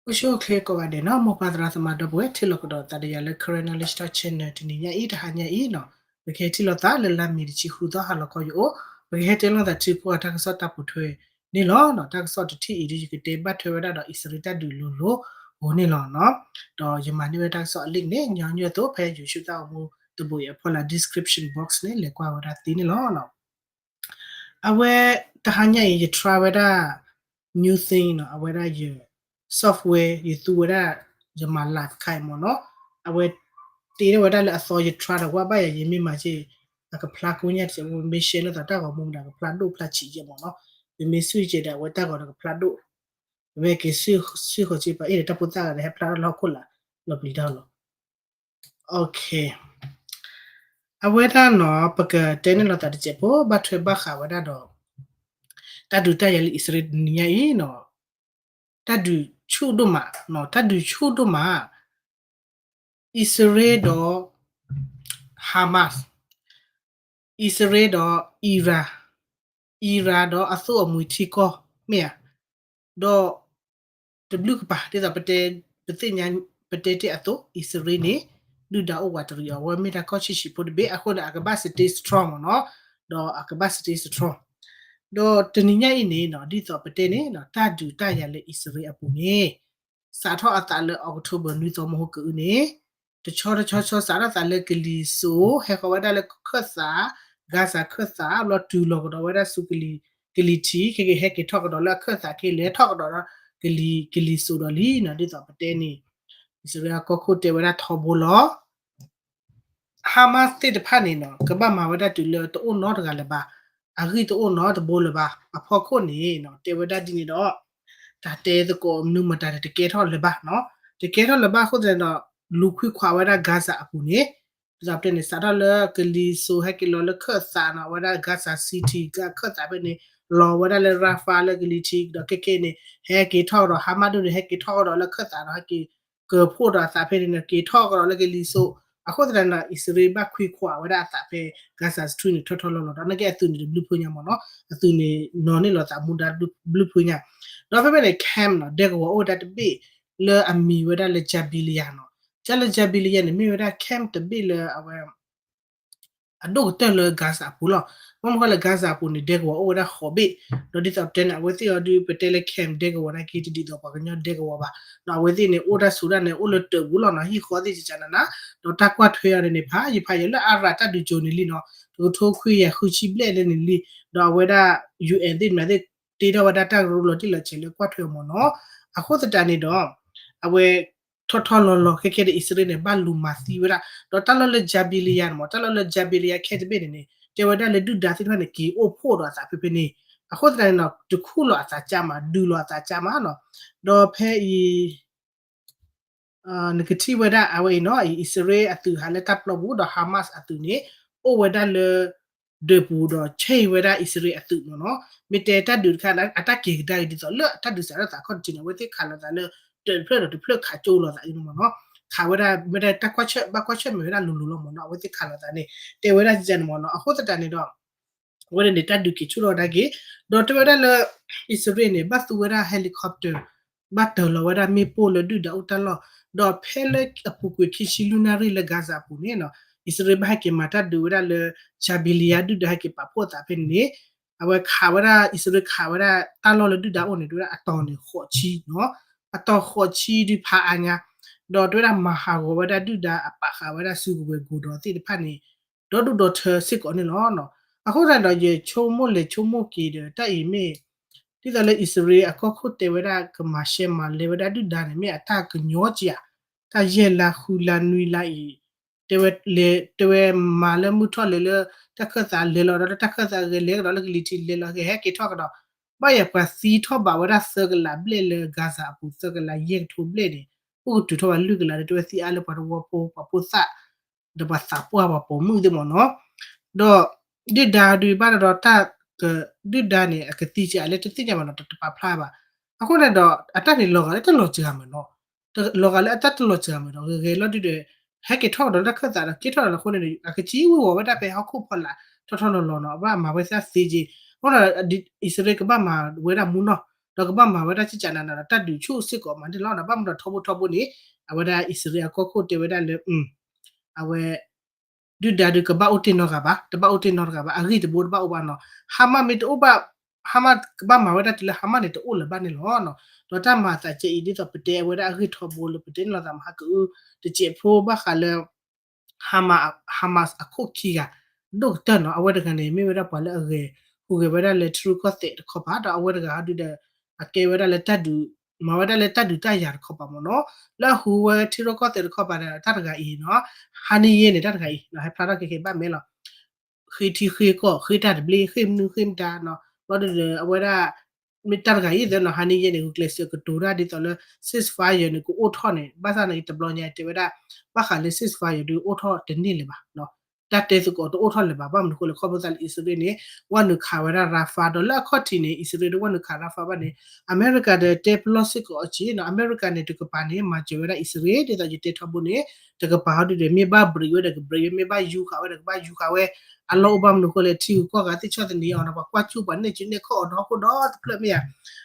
အိၣ်ဆူၣ်အိၣ်ချ့ကိးဂၤဒဲးနီၤ, မိၢ်ပၢ်သရၣ်သမါဒီပုၢ်ဝဲၢ် ထံၣ်လိာ်ကဒီးသးဒီးယၤလၢ Karen Knowledge Talk Channel တနံၤညါအံၤ တဟါညါအံၤနီၤ, ပကဟဲထံၣ်လိာ်သးလၢလါမ့ၤတဆံဃုသီ ဟါလီၤခီယအိၣ်, ပကဟဲတဲလိာ်သးထံဖိအတၢ်ကစီၣ်တၢ်ပိာ်ထွဲန့ၣ်လီၤ. တၢ်ကစီၣ်တထံၣ်အံၤဒီး ယကတဲဘၣ်ထွဲဝဲဒၣ်ဒီး အံၣ်စရ့လးတၢ်ဒုးလိၤလိၤအဃိန့ၣ်လီၤနီၤ. ဒီးယမၤန့ၢ်ဝဲတၢ်ကစီၣ်အ link န့ၣ် ညီနုၢ်အသိး ဖဲ YouTube တၢ်အိၣ်မူတဘိအံၤအဖီလာ် description box န့ၣ် လဲၤကွၢ်ဝဲဒၣ်သ့န့ၣ်လီၤ. အဝဲတဟါညါအံၤ ယ try ဝဲဒၣ် new thing နီၤ, အဝဲဒၣ်ယ software ယသူဝဲဒၣ် ယမၤ live ခါအံၤမ့ၢ်နီၤ, အဝဲတ့ထီၣ်ဝဲဒၣ်လၢအသီ ယ try ဒီးကွၢ်ဘၣ်ယၤ ယမ့ၢ်မၤက့ၤ အကဖျါကိညါတစဲးဖိ, မ့ၢ် share လိာ်သးတၢ်ဂီၤမူမတၤ ကဖျါဒိၣ်ဖျါဆံးယဲၢ်မ့ၢ်နီၤ, မ့မ့ၢ် switch က့ၤဒီး အဝဲတၢ်ဂီၤဒီးကဖျါဒိၣ်, မ့ၢ်က့ၤ switch ဃီၤက့ၤပှၤအ့ၣ်ဒီးတၢ်ဖိသၣ်ဂၤဒီး ဟဲဖျါထီၣ်လၢဟီၣ်ခိၣ်လာ်လီၤပျံၤတၢ်လီၤ. အဝဲဒၣ်နီၤ ပကတဲန့ၢ်လိာ်သးတစဲးဖိ ဘၣ်ထွဲဘၣ်ဃးဝဲဒၣ်ဒီး တၢ်ဒုးတၢ်ယၤလၢအံၣ်စရ့လးတနံၤညါအံၤနီၤ, တၢ်ဒုးဆူၣ်ဒိၣ်မး, တၢ်ဒုးဆူၣ်ဒိၣ်မး, အံၣ်စရ့လးဒီး Hamas, အံၣ်စရ့လးဒီး Iran, Iran ဒီးအသိၣ်အမှံထံကီၢ်မ့ၢ်ဧါ, ဒီး တဘျုးကပၤ ဒ်သိးပတဲ, ပသ့ၣ်ညါ ပတဲတ့ၢ်အသိး အံၣ်စရ့လးန့ၣ် ဒုၣ်ဒါအိၣ်ဝးတရံးအီၤ, အဝဲမ့ၢ်တၢ်ကီၢ်ဆံးဆံးဖိတဘ့ၣ်အဃိန့ၣ် အကဘၣ် stay strong မ့ၢ်နီၤ, ဒီးအကဘၣ် stay strong. ဒီးတနံၤညါအံၤန့ၣ်နီၤ ဒ်သိးပတဲန့ၣ်နီၤ တၢ်ဒုးတၢ်ယၤလၢအံၣ်စရ့လးအပူၤန့ၣ် စးထီၣ်အသးလၢ October နွံသီမဟါကအုန့ၣ် တဆီတဆီဆီ စးထီၣ်သးလၢကလံၤစိး ဟဲဃီၤဝဲဒၣ်လၢခၢၣ်သး, Gaza ခၢၣ်သး ဘျီတုၤလီၤကဒီးဝဲဒၣ်ဆူ ကလံၤထံး ခဲက့ၤဟဲက့ၤထီၣ်ကဒီးလၢအခၢၣ်သးခဲလၢာ် ဟဲထီၣ်ကဒီးဒီး ကလံၤစိးဒီးလံနီၤ, ဒ်သိးပတဲန့ၣ် အံၣ်စရ့လးကီၢ်ခိၣ်တဲဝဲဒၣ်ထီဘိလီၤ. Hamas သ့ၣ်တဖၣ်န့ၣ်နီၤ ကဘၣ်မၤဝဲဒၣ်တုၤလၢတအိၣ်နီတဂၤလၢၤဘၣ်, အဂံၢ်တအိၣ်နီတဘိလၢၤဘၣ်, အဖီခိၣ်န့ၣ်နီၤ တဲဝဲဒၣ်ဒ်န့ၣ်ဒီး တၢ်တဲသကိးမနုၤမတၤန့ၣ် တကဲထီၣ်လၢၤဘၣ်နီၤ, တကဲထီၣ်လၢၤဘၣ်အဃိသတးဒီး လူၤခွံခွးဝဲဒၣ် Gaza အပူၤန့ၣ် ဒ်သိးပတဲန့ၣ် စးထီၣ်လၢကလံၤစိးဟဲက့ၤလီၤလၢခၢၣ်သးနီၤ ဝဲဒၣ် Gaza City ခၢၣ်သးဖဲန့ၣ် လီၤဝဲဒၣ်လၢ Rafah လၢကလံၤထံး ဒီးခဲက့ၤန့ၣ် ဟဲက့ၤထီၣ်ကဒီး Hamas ဒိၣ်န့ၣ် ဟဲက့ၤထီၣ်ကဒီးလၢခၢၣ်သးနီၤ ဟဲက့ၤကၢၤဖှိၣ်ဒီးအသးဖဲန့ၣ် က့ၤထီၣ်ကဒီးလၢကလံၤစိး, အဃိသတးန့ၣ် အံၣ်စရ့လးဘၣ်ခွံခွးဝဲဒၣ်အသးဖဲ Gaza Strip န့ၣ် ထီထီလီၤလီၤ ဒီးနာ်က့အသုးန့ၣ်တဘျုးဖုညါမ့ၢ်နီၤ, အသုးန့ၣ်နီၤန့ၢ်လီၤသးမူဒါ ဘျုးဖုညါ, ဒီးဖဲဖဲန့ၣ် camp နီၤ ဒဲကဝီၤအိၣ်ဝဲဒၣ်တဘ့ၣ် လၢအမံၤဝဲဒၣ်လၢ Jabalia နီၤ, ကၢ်လၢ Jabalia န့ၣ် မ့ၢ်ဝဲဒၣ် camp တဘ့ၣ်လၢအဝဲ အဒိၣ်ကတၢၢ်လၢ Gaza အပူၤလီၤ. ဘၣ်မနုၤဃိလၢ Gaza အပူၤန့ၣ် ဒဲကဝီၤအိၣ်ဝဲဒၣ်ဃိးဘ့ၣ်, ဒီးဒ်သိးပတဲန့ၣ် အဝဲသ့ၣ်အီၤဒုး ပတဲလၢ camp ဒဲကဝီၤနာ်က့ တဒ်သိးပှၤကညီဒဲကဝီၤဘၣ်, ဒီးအဝဲသ့ၣ်န့ၣ် အိၣ်တၢ်ဆိးတၢ်န့ၣ် အိၣ်လၢတၢ်ပူၤလီၤနီၤ, ဟံၣ်ဃီသ့ၣ်ကကနနၤ, ဒီးတၢ်ကွၢ်ထွဲအီၤန့ၣ်န့ၣ် ဖးယံၤဖးယံၤလၢအါရၤတၢ်ဒုးကၠိၤန့ၣ်လံနီၤ, တကထိခွံကယၤဃုဆံဘျဲၣ်လၢန့ၣ်လံ, ဒီးအဝဲဒၣ် ယူၣ်အဲၣ် သ့ၣ်မနုၤသ့ၣ် တ့ထီၣ်ဝဲဒၣ်တၢ်ကရၢလီၤတံၢ်လီၤဆဲးလၢကွၢ်ထွဲအီၤမ့ၢ်နီၤ, အဃိသတးန့ၣ်ဒီး အဝဲ ထီၣ်ထီၣ်လီၤလီၤခဲကဲဒီး အံၣ်စရ့လးန့ၣ် ဘၣ်လူၤမၤသံဝဲဒၣ်, ဒီးတၢ်လီၢ်လၢ Jabalia န့ၣ်မ့ၢ် တၢ်လီၢ်လၢ Jabalia ခဲတဘ့ၣ်န့ၣ်န့ၣ် တဲဝဲဒၣ်လၢဒုၣ်ဒါသ့ၣ်တဖၣ်န့ၣ် က့ၤအိၣ်ဖှိၣ်ဒီးအသးဖဲဖဲန့ၣ်, အဃိသတးန့ၣ်ဒီး တခူၣ်လီၤအသးကၢ်မး ဒုးလီၤအသးကၢ်မးနီၤ, ဒီးဖဲအံၤ နကထံၣ်ဝဲဒၣ်အဝဲအံၤနီၤ, အံၣ်စရ့လးအသုးဟးလၢတၢ်ပျီပူၤဒီး Hamas အသုးန့ၣ် အိၣ်ဝဲဒၣ်လၢ ဒၢးပူၤဒီး ဆဲးဝဲဒၣ်အံၣ်စရ့လးအသုးမ့ၢ်နီၤ, မ့ၢ်တဲတၢ်ဒုးတခါ အတၢ်က့ၤကဒါက့ၤဒ်သိးလၢအတၢ်ဒုးစးထီၣ်သးခီၣ်ထံးန့ၣ် အဝဲသ့ၣ်ခးလိာ်သးလၢ ဒၢးတဖျၢၣ်ဒီးတဖျၢၣ်ခးကၠိလိာ်သးအံၤမ့ၢ်နီၤ, ခးဝဲဒၣ် မ့ၢ်ဒၣ်တၢ်ကွၢ်ဆၢၣ် ဘၣ်ကွၢ်ဆၢၣ်မဲာ်ဝဲဒၣ်လိၤလိၤလီၤမ့ၢ်နီၤ, အဝဲသ့ၣ်ခးလိာ်သးန့ၣ် တဲဝဲဒၣ်ကန့ၣ်မ့ၢ်နီၤ, အဃိသတးန့ၣ်ဒီး အဝဲန့ၣ်န့ၣ် တၢ်ဒုးက့ၤဆူၣ်ထီၣ်ဝဲဒၣ်က့ၤ, ဒီးတဲဝဲဒၣ်လၢ အံၣ်စရ့လးန့ၣ် ဘၣ်သူဝဲဒၣ် helicopter ဘၣ်တၢၤလီၤဝဲဒၣ်မ့ၣ်ပိၢ်လၢဒုၣ်ဒါအိၣ်တၢ်လီၢ်, ဒီးဖဲလၢအပူၤကွံာ်ခံဆံလွံၢ်နၣ်ရံၣ်လၢ Gaza အပူၤန့ၣ်နီၤ, အံၣ်စရ့လးဘၣ်ဟဲက့ၤမၤတၢ်ဒုးဝဲဒၣ်လၢ Jabalia ဒုၣ်ဒါဟဲက့ၤပာ်ဖှိၣ်သးဖဲန့ၣ်န့ၣ်, အဝဲခးဝဲဒၣ် အံၣ်စရ့လးခးဝဲဒၣ်တၢ်လီၢ်လၢဒုၣ်ဒါအိၣ်န့ၣ် တဲဝဲဒၣ်အတီၤန့ၣ် ဃိးဆံနီၤ, အတီၤဃိးဆံဒုးဖးအါညါ, ဒီးတဲဝဲဒၣ်မၤဟးဂီၤဝဲဒၣ်ဒုၣ်ဒါအပာ်ဃာ်ဝဲဒၣ်စုကဝဲၤကိးဒီးသ့ၣ်တဖၣ်န့ၣ် ဒီဒူၣ်ဒီထၢစ့ၢ်ကီးန့ၣ်လီၤ. အဃိသတးဒီး ယဆိကမိၣ်လဲၤဆိကမိၣ်က့ၤဒီး တၢ်အံၤမ့ၢ် ဒ်သိးလၢအံၣ်စရ့လးအကီၢ်ခိၣ်တဲဝဲဒၣ် ကမၤရှဲမၤလဲဝဲဒၣ်ဒုၣ်ဒါန့ၣ် မ့ၢ်အတၢ်ကညီက့ၤဧါ, တၢ်ယဲၢ်လါဃုလါနွံလါအံၤ တဲဝဲလဲၤ တဲဝဲမၤလၢမုၢ်ထီၣ်လဲၤလၢ တၢ်ခၢၣ်သးလဲၤလီၤဒီး တၢ်ခၢၣ်သးဂဲၤလဲၤကဒီးလၢကလံၤထံးလဲၤလီၤဂဲၤဟဲက့ၤထီၣ်ကဒီး ဘၣ်ယၤပှၤသံထီၣ်ဘးဝဲဒၣ်သၢကလးဘျဲၣ်လၢ Gaza အပူၤ သၢကလးယဲၢ်ကထိဘျဲၣ်န့ၣ် အိၣ်ကတုၤထီၣ်ဝဲလွံၢ်ကလးဒီး တဲဝဲသံအါလၢပှၤတဝီဖိ ပှၤဖိသၣ် ဒီးပှၤသးပှၢ်ပှၤပိာ်မုၣ်သ့ၣ်မ့ၢ်နီၤ, ဒီးဒုၣ်ဒါဒုးဘၣ်ဒီးတၢ်က ဒုၣ်ဒါန့ၣ် အကသံစှၤလၢတသ့ၣ်ညါဘၣ်နီၤ တပာ်ဖျါဘၣ်, အဃိန့ၣ်ဒီး အတၢ်န့ၣ်လီၤဂာ်လၢတၢ်လီၤစှၤမ့ၢ်နီၤ, လီၤဂာ်လၢအတၢ်တလီၤစှၤမ့ၢ်နီၤ ဂဲၤလီၤဒုးဒီး ဟဲက့ၤထီၣ်ကဒီးလၢတၢ်ခၢၣ်သးဒီး က့ၤထီၣ်ဒီးအဃိန့ၣ်ဒီး အကစံဝံၤဝီၤဝဲဒၣ်ဖဲဟီၣ်ခိၣ်ဖီလာ် ထီၣ်ထီၣ်လီၤလီၤနီၤ အဘၣ်မၤဝဲသ့ၣ်သ့က့ၤ, အဃိဒီး အံၣ်စရ့လးကဘၣ်မၤဝဲဒၣ်မူနီၤ ဒီးကဘၣ်မၤဝဲဒၣ်စ့ၢ်ကီးနၤနၤဒီး တၢ်ဒုးဆူၣ်စ့ၢ်ကီးမးန့ၣ်လီၤ. ဒီးဘၣ်မနုၤဒီးထီဘိထီဘိန့ၣ် အဝဲဒၣ်အံၣ်စရ့လးအကီၢ်ခိၣ်တဲဝဲဒၣ်လၢ အဝဲ ဒုၣ်ဒါဒုးကဘၣ်အိၣ်တ့ၢ်နီတဂၤဘၣ်, တဘၣ်အိၣ်တ့ၢ်နီတဂၤဘၣ်, အဂ့ၢ်တဘိတဘၣ်အိၣ်ဘၣ်နီၤ. ဟါမၢ်မ့ၢ်တအိၣ်ဘၣ်, ဟါမၢ်ကဘၣ်မၤဝဲဒၣ်တုၤလၢဟါမၢ်န့ၣ် တအိၣ်လၢၤဘၣ်န့ၣ်လီၤ. ဒီးတၢ်မၤသးကဲအံၤ ဒ်သိးပတဲအဝဲဒၣ်အဂ့ၢ်ထီဘိလၢ ပတဲန့ၣ်လီၤသးမဟါကအု တစဲးဖိဘၣ်ဃးလၢ Hamas အခိၣ်ခံဂၤ ဒိၣ်ကတၢၢ်နီၤ. အဝဲတဂၤန့ၣ် မ့ၢ်ဝဲဒၣ်ပှၤလၢအဂဲၤ ဟူးဂဲၤဝဲဒၣ်လၢထံရူၢ်ကီၢ်သဲးတခီပၤ, ဒီးအဝဲတဂၤဟီဒုဒီး အကဲဝဲဒၣ်လၢတၢ်ဒုး မၤဝဲဒၣ်လၢတၢ်ဒုးတၢ်ယၤတခီပၤမ့ၢ်နီၤ. လၢအဟူးဝဲထံရူၢ်ကီၢ်သဲးတခီပၤဒီး တၢ်တဂၤအံၤနီၤ, ဟါန့ၣ်ယဲန့ၣ် တၢ်တဂၤအံၤ ဟဲဖျါထီၣ်ခဲကဲဘၣ်မဲာ်လီၤ. ဃ့ထံဃ့ကီၢ် ဃ့တၢ်တဘျ့ ဃ့မနုၤဃ့မတၤနီၤ. ဘျီဒီးအဝဲဒၣ် မ့ၢ်တၢ်တဂၤအံၤသ့ၣ်နီၤ ဟါန့ၣ်ယဲန့ၣ် ဂုာ်ကျဲးစၢးကတိၤတၢ်ဒ်သိးလၢ ceasefire န့ၣ် ကအိၣ်ထီၣ်န့ၣ် ဘၣ်ဆၣ်န့ၣ် တဘျီညါတဲဝဲဒၣ် ဘၣ်ဃးလၢ ceasefire ဒုးအိၣ်ထီၣ်တန့ၢ်လၢၤဘၣ် တၢ်တဲသကိးတအိၣ်ထီၣ်လၢၤဘၣ်. ဘၣ်မနုၤအဃိလဲၣ် ခီဖျိသးလၢအံၣ်စရ့လးန့ၣ် ဝဲနုာ်ခးဝဲဒၣ် Rafah ဒီးလၢအခီၣ်ထံးန့ၣ် အံၣ်စရ့လးဒုးဝဲနုာ်ခး Rafah ဘၣ်န့ၣ် အမဲရကၤဒီးတဲပလီၢ်စ့ၢ်ကီးအီၤက့နီၤ. အမဲရကၤန့ၣ် တကပၤန့ၣ် မၤစၢၤဝဲဒၣ်အံၣ်စရ့လး ဒ်သိးယတဲထီဘိန့ၣ် တကပၤဟီဒုဒီး မ့ၢ်ဘၣ် break ဝဲဒီးက break ဝဲ မ့ၢ်ဘၣ်ယူၤဃာ်ဝဲဒီးကဘၣ်ယူၤဃာ်ဝဲ အလီၢ်အိၣ်ဘၣ်မနုၤအဃိလဲၣ် ထံဂုၤကီၢ်ဂၤသ့ၣ်ဆီၣ်သနံးအီၤဒီး ပှၤကွၢ်ကၠူၣ်ပှၤနဲၣ်စုနဲၣ်ခီၣ်အီၤဒီးဟီၣ်ခိၣ်ဒီတဖျၢၣ်မ့ၢ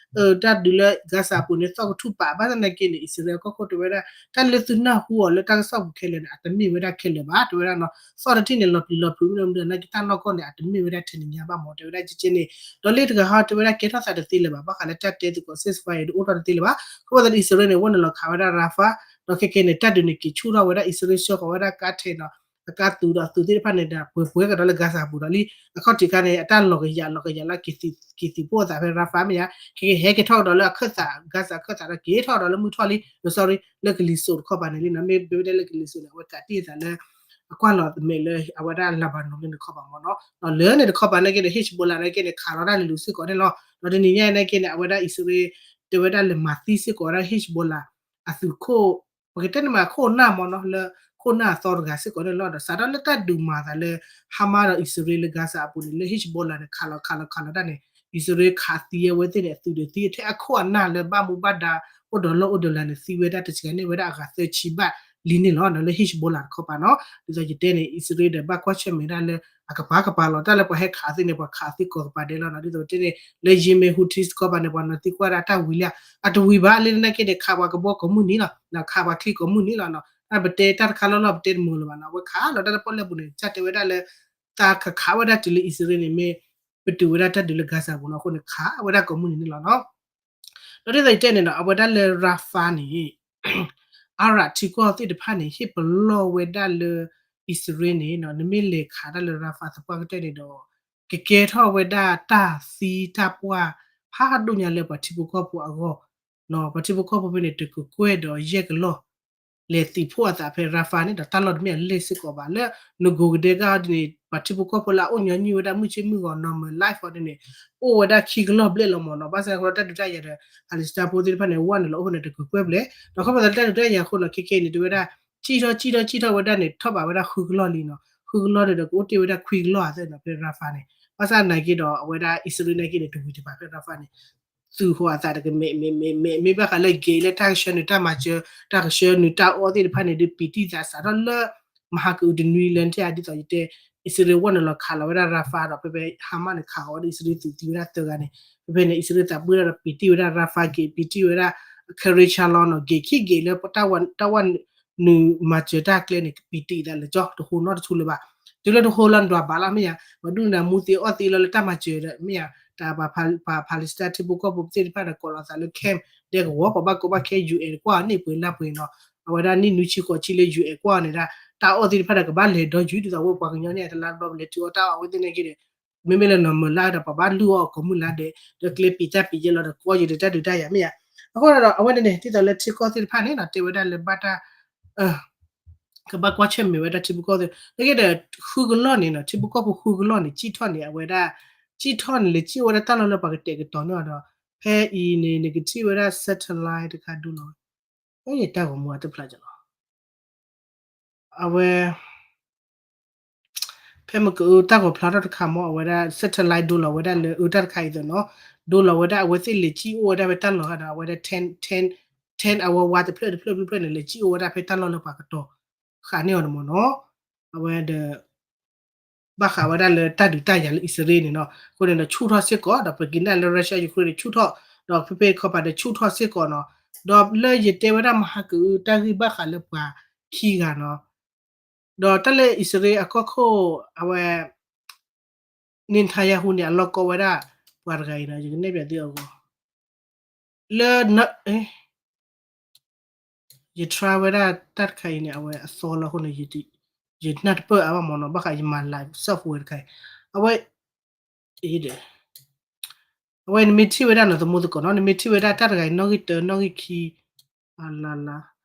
်ဧါ တၢ်ဒုးလၢ Gaza အပူၤန့ၣ် သီၣ်ကထူၣ်ပာ် ဘၣ်ဆၣ်သနာ်က့န့ၣ် အံၣ်စရ့လးကီၢ်ခိၣ်တဲဝဲဒၣ် တၢ်လၢသုနၢ်ဟူအီၤလၢတၢ်ကစီၣ်ပူၤခဲလၢာ်န့ၣ် အတမ့ၢ်ဝဲဒၣ်ခဲလၢာ်ဘၣ် တဲဝဲဒၣ်နီၤ. သီၣ်တထံၣ်န့ၣ် လီၤပျံၤလီၤဖုးမ့ၢ်မနုၤနာ်က့ တၢ်နီၢ်ကီၢ်န့ၣ် အတမ့ၢ်ဝဲဒၣ်ထဲန့ၣ်ညါဘၣ်မ့ၢ် တဲဝဲဒၣ်ကကဲန့ၣ် ဒီးလၢတဂၤဟီတဲဝဲဒၣ်ကဲထီၣ်သးတသ့လၢၤဘၣ် ဘၣ်ဃးလၢတၢ်တဲသကိး ceasefire ဒုးအိၣ်ထီၣ်တသ့လၢၤဘၣ်. ခီဖျိသးလၢအံၣ်စရ့လးန့ၣ် ဝဲနုာ်လီၤခးဝဲဒၣ် Rafah ဒီးခဲကဲန့ၣ် တၢ်ဒုးန့ၣ်က့ၤဆူၣ်ထီၣ်ဝဲဒၣ် အံၣ်စရ့လးဆှၢဃီၤဝဲဒၣ်ကါထဲးနီၤ အကါသုးဒီးသုးသ့ၣ်တဖၣ်န့ၣ်ဒီး ပှဲၤပှဲၤကဒီးလၢ Gaza ပူၤဒီးလံ အခီၣ်ထံးခါန့ၣ် အတၢ်လီၤကယၤလီၤကယၤလၢ က့ၤသုးဖိအသးဖဲ Rafah မ့ၢ်ဧါ ခဲကဲဟဲက့ၤထီၣ်ကဒီးလၢအခၢၣ်သး Gaza အခၢၣ်သးဒီးက့ၤထီၣ်ကဒီးလၢမုၢ်ထီၣ်လံ sorry လၢကလံၤစိးတခီပၤန့ၣ်လံနီၤ. မ့ၢ်တဲဝဲဒၣ်လၢကလံၤစိးန့ၣ် အဝဲကးတံၢ်အသးလၢ အကွၢ်လီၤမဲာ်လၢအဝဲဒၣ် Lebanon လၢတခီပၤမ့ၢ်နီၤ. ဒီးလၢန့ၣ်တခီပၤနာ်က့န့ၣ် Hezbollah နာ်က့န့ၣ် ခးလီၤတၢ်လၢလူၤစ့ၢ်ကီးန့ၣ်လီၤ. ဒီးတနံၤညါအံၤနာ်က့န့ၣ် အဝဲဒၣ်အံၣ်စရ့လး တဲဝဲဒၣ်လဲၤမၤသံစ့ၢ်ကီးဝဲဒၣ် Hezbollah အသုးခိၣ် ပကတဲန့ၣ်မးခိၣ်နၢ်မ့ၢ်နီၤ လၢခိၣ်နၢ်အသီတဂၤစ့ၢ်ကီးန့ၣ်လီၤ. ဒီးစးထီၣ်လၢတၢ်ဒုးမၤသးလၢ Hamas ဒီးအံၣ်စရ့လးလၢ Gaza အပူၤန့ၣ် လၢ Hezbollah န့ၣ် ခးလီၤခးလီၤခးလီၤတၢ်န့ၣ် အံၣ်စရ့လးခးသံအဝဲသ့ၣ်န့ၣ် အသုးဒီးသံထဲအခိၣ်အနၢ်လၢဘၣ်မူဘၣ်ဒါ အိၣ်ဒီးလီၢ်အိၣ်ဒီးလၤန့ၣ် သံဝဲဒၣ်တစှၤန့ၢ်ဝဲဒၣ်အဂၤသၢဆံဘၣ်လံန့ၣ်လီၤ. လၢ Hezbollah တခီပၤနီၤ ဒ်သိးယတဲန့ၣ် အံၣ်စရ့လးဒီးဘၣ်ကွၢ်ဆၢၣ်မဲာ်ဒၣ်လၢ အကပၤကပၤလီၤ တၢ်လၢပှၤဟဲခးသ့န့ၣ် ပှၤခးသ့ကိးကပၤဒဲးလီၤနီၤ. ဒ်သိးတဲန့ၣ် လၢ Yemen Houthis တခီပၤန့ၣ် ပှၤနီၤသံကွၢ်ဒၣ်တၢ်ဝံၤလံဧါ အတဝံၤဘၣ်လၢနာ်က့န့ၣ် ခးပှၤကဘီကိးမုၢ်နံၤလီၤ ခးပှၤချံကိးမုၢ်နံၤလီၤနီၤ. တၢ်ပတဲတၢ်တခါလီၢ်လီၢ်ပတဲတမုာ်လၢၤဘၣ်နီၤ. အဝဲခးလီၤတၢ်လၢပီၣ်လဲၣ်ပူၤန့ၣ် ကစၢ်တဲဝဲဒၣ်လၢ သးကခးဝဲဒၣ်တုၤလၢအံၣ်စရ့လးန့ၣ် မ့ၢ်ပတုာ်ဝဲဒၣ်တၢ်ဒုးလၢ Gaza ပူၤနီၤ အဃိန့ၣ် ခးဝဲဒၣ်ကိးမုၢ်နံၤန့ၣ်လီၤနီၤ. ဒီးဒ်သိးယတဲန့ၣ်နီၤ အဝဲဒၣ်လၢ Rafah န့ၣ် Arab ထံကီၢ်သ့ၣ်တဖၣ်န့ၣ် ဟ့ၣ်ပလီၢ်ဝဲဒၣ်လၢ အံၣ်စရ့လးန့ၣ်နီၤ နမ့ၢ်လဲၤခးတၢ်လၢ Rafah သပှၢ်ကတၢၢ်န့ၣ်ဒီး ကကဲထီၣ်ဝဲဒၣ်တၢ်သံတၢ်ပှၢ် ဖးဒိၣ်ညါလၢပှၤထံဖိကီၢ်ဖိအဂီၢ် ပှၤထံဖိကီၢ်ဖိဖဲန့ၣ် တကကွဲၢ်ဒီးယဲၢ်ကလီၢ် လဲၤသံးဖှိၣ်အသးဖဲ Rafah န့ၣ်ဒီး တၢ်လီၢ်တမ့ၢ်အလဲၢ်စ့ၢ်ကီးဘၣ် လၢနကိးကဒဲကၢ်အီၤဒ်န့ၣ် ပှၤထံဖိကီၢ်ဖိလၢအအိၣ်ညီနုၢ်ဝဲဒၣ်မုၢ်ဆ့မုၢ်ဂီၤ normal life အီၤဒ်န့ၣ် အိၣ်ဝဲဒၣ်ခံကလီၢ်ဘျဲၣ်လီၤမ့ၢ်နီၤ. ဘၣ်ဆၣ်ကဒီးတၢ်ဒုးတၢ်ယၤဒီး Palestine ဖိသ့ၣ်တဖၣ်န့ၣ် ဝဲနုာ်လီၤအိၣ်ဖဲန့ၣ် တကကွဲၢ်ဘျဲၣ် ဒီးခီဖျိလၢတၢ်ဒုးတၢ်ယၤအဃိနီၤ ခဲကဲန့ၣ် တဲဝဲဒၣ် စံၣ်ထီၣ်စံၣ်ထီၣ်စံၣ်ထီၣ်ဝဲဒၣ်န့ၣ် ထီၣ်ဘးဝဲဒၣ်ဃုကလီၢ်လံနီၤ. ဃုကလီၢ်န့ၣ်ဒီး ကအိၣ်တ့ၢ်ဝဲဒၣ်ခွံကလီၢ်အသးနီၤ ဖဲ Rafah န့ၣ်. ဘၣ်ဆၣ်နာ်က့ဒီး အဝဲဒၣ်အံၣ်စရ့လးနာ်က့န့ၣ် တဝံၤတဘၣ်ဖဲ Rafah န့ၣ် သုးဃီအသးတကမဲာ်မဲာ်မဲာ်မဲာ် မ့ၢ်ဘၣ်ဃးလၢ gate လၢတၢ်ကဆှၢနုာ်တၢ်မၤစၢၤ တၢ်ကဆှၢနုာ်တၢ်အီၣ်သ့ၣ်တဖၣ်န့ၣ် ဒုးပံာ်တံၢ်သးစးထီၣ်လၢ မဟါကအုတနွံလၢနထံၣ်ဧါ ဒ်သိးယတဲ အံၣ်စရ့လးဝဲနုာ်လီၤခးလီၤဝဲဒၣ် Rafah ဒီးဖဲဖဲ Hamas န့ၣ် ခးဃီၤဝဲဒၣ်အံၣ်စရ့လးသုးသံဝဲဒၣ်သၢဂၤန့ၣ် ဖဲဖဲန့ၣ် အံၣ်စရ့လးသးပှၢ်ဒၣ်ဒီးပံာ်တံၢ်ဝဲဒၣ် Rafah gate ပံာ်တံၢ်ဝဲဒၣ် Khan Younis လီၤနီၤ gate ခံ gate လၢ တၢ်ဝဲနုာ်မၤစၢၤတၢ်ကျဲန့ၣ် ပံာ်တံၢ်သးလၢကၠီ တဟိနီတဆူလၢၤဘၣ်. တုၤလၢတဟိလၢနဒွးဘၣ်လီၤ မ့ၢ်ဧါ. ပှၤဒူၣ်နၤမူသ့အီၣ်သ့လီၤလၢတၢ်မၤစၢၤဒီး မ့ၢ်ဧါ. တၢ်ပှၤ Palestine ထံဖိကီၢ်ဖိသ့ၣ်တဖၣ်ဒီး ကိးလီၤသးလၢ camp ဒဲကဝီၤ ပှၤဘၣ်ကီဘၣ်ခဲ ယူၢ်အဲၣ်ကွၢ်အီၤန့ၣ် ပှဲၤလါပှဲၤနီၤ. အဝဲဒၣ်နံၣ်နွံဆံဃိးဆံလၢ ယူၢ်အဲၣ်ကွၢ်အီၤန့ၣ်ဒၣ် တၢ်အီၣ်သ့ၣ်တဖၣ်ဒီးကဘၣ်လဲၤဒီယူၤ ဒ်သိးဝဲပှၤကညီန့ၣ် တလါတဘျီပလဲၤထုးအီၣ်တၢ်အီၣ်အဝဲသ့ၣ်နာ်က့ဒီး မ့မ့ၢ်လၢနီၢ်မုၢ်လါဒီး ပှၤဘၣ်လုၢ်အီၣ်အီၤကိးမုၢ်လါဒဲး ဒီးကျဲပံာ်တၢ်ပံာ်ယဲၢ်လီၤဒီး ကီယံာ်ဒီးတၢ်ဒုးတၢ်ယၤမ့ၢ်ဧါ. အဃိဒီး အဝဲန့ၣ်န့ၣ် ဒ်သိးလၢထံကီၢ်သ့ၣ်တဖၣ်န့ၣ်နီၤ တဲဝဲဒၣ်လၢဘၣ်တၢ် ကဘၣ်ကွၢ်ဆၢၣ်မဲာ်ဝဲဒၣ်ထံဖိကီၢ်ဖိ နာ်က့ဒီး ဃုကလီၢ်န့ၣ်နီၤ ထံဖိကီၢ်ဖိဃုကလီၢ်န့ၣ် စံၣ်ထီၣ်န့ၣ် အဝဲဒၣ် စံၣ်ထီၣ်န့ၣ် လဲၤစံၣ်အိၣ်ဝဲဒၣ်တၢ်လီၢ်လၢပှၤကတဲာ်ကတီၤန့ၢ်အီၤဒီး ဖဲအံၤန့ၣ် နကထံၣ်ဝဲဒၣ် satellite တခါဒိလီၤဝဲ တၢ်ဂီၤမူအတဖျါကလီၤ အဝဲ ဖဲမ့ၢ်ကအုတၢ်ဂီၤဖျါထီၣ်တခါမ့ၢ် အဝဲဒၣ် satellite ဒိလီၤဝဲဒၣ်လၢအုတၢ်တခါအံၤသ့ၣ်နီၤ ဒိလီၤဝဲဒၣ်အဝဲသ့ၣ်လဲၤစံၣ်အိၣ်ဝဲဒၣ်ဖဲတၢ်လီၢ်ခါဒီး အဝဲဒၣ် ten, ten, ten hour ဝါတဖျၢၣ်တဖျၢၣ်တဖျၢၣ်န့ၣ် လဲၤစံၣ်အိၣ်ဝဲဒၣ်ဖဲတၢ်လီၢ်လၢပှၤကတီၤဃာ်န့ၢ်အီၤန့ၣ်မ့ၢ်နီၤ အဝဲဒီး ဘၣ်ဃးဝဲဒၣ်လၢတၢ်ဒုးတၢ်ယၤလၢအံၣ်စရ့လးန့ၣ်နီၤ အဃိန့ၣ်ဒီးဆူၣ်ထီၣ်စ့ၢ်ကီး ဒီးပက့ၤနာ်လၢ Russia Ukraine န့ၣ် ဆူၣ်ထီၣ် ဒီးဖဲဖဲခီပၤဒီးဆူၣ်ထီၣ်စ့ၢ်ကီးနီၤ, ဒီးလၢယတဲဝဲဒၣ်မဟါကအုတၢ်ဂ့ၢ်ဘၣ်ဃးလၢပှၤခံဂၤနီၤ, ဒီးတၢ်လၢအံၣ်စရ့လးအကီၢ်ခိၣ် အဝဲ Netanyahu န့ၣ် အလီၢ်ကီဝဲဒၣ် ပှၤတဂၤအံၤနီၤ, ယကနဲၣ်ပျးသုအဂီၢ်, လၢ ယ try ဝဲဒၣ်တၢ်တခါအံၤန့ၣ် အဝဲအသီလီၤအဃိန့ၣ် ယနၢ်တပၢၢ်အါဘၣ်မ့ၢ်နီၤ, ဘၣ်ဃးယမၤ live software တခါအံၤ, အဝဲ အဝဲန့ၣ်မ့ၢ်ထံၣ်ဝဲဒၣ်နီၤ သမူသကိးနီၤ, နမ့ၢ်ထံၣ်ဝဲဒၣ်တၢ်တဂၤအံၤ နီၣ်ဂံၢ်တၢ နီၣ်ဂံၢ်ခံ,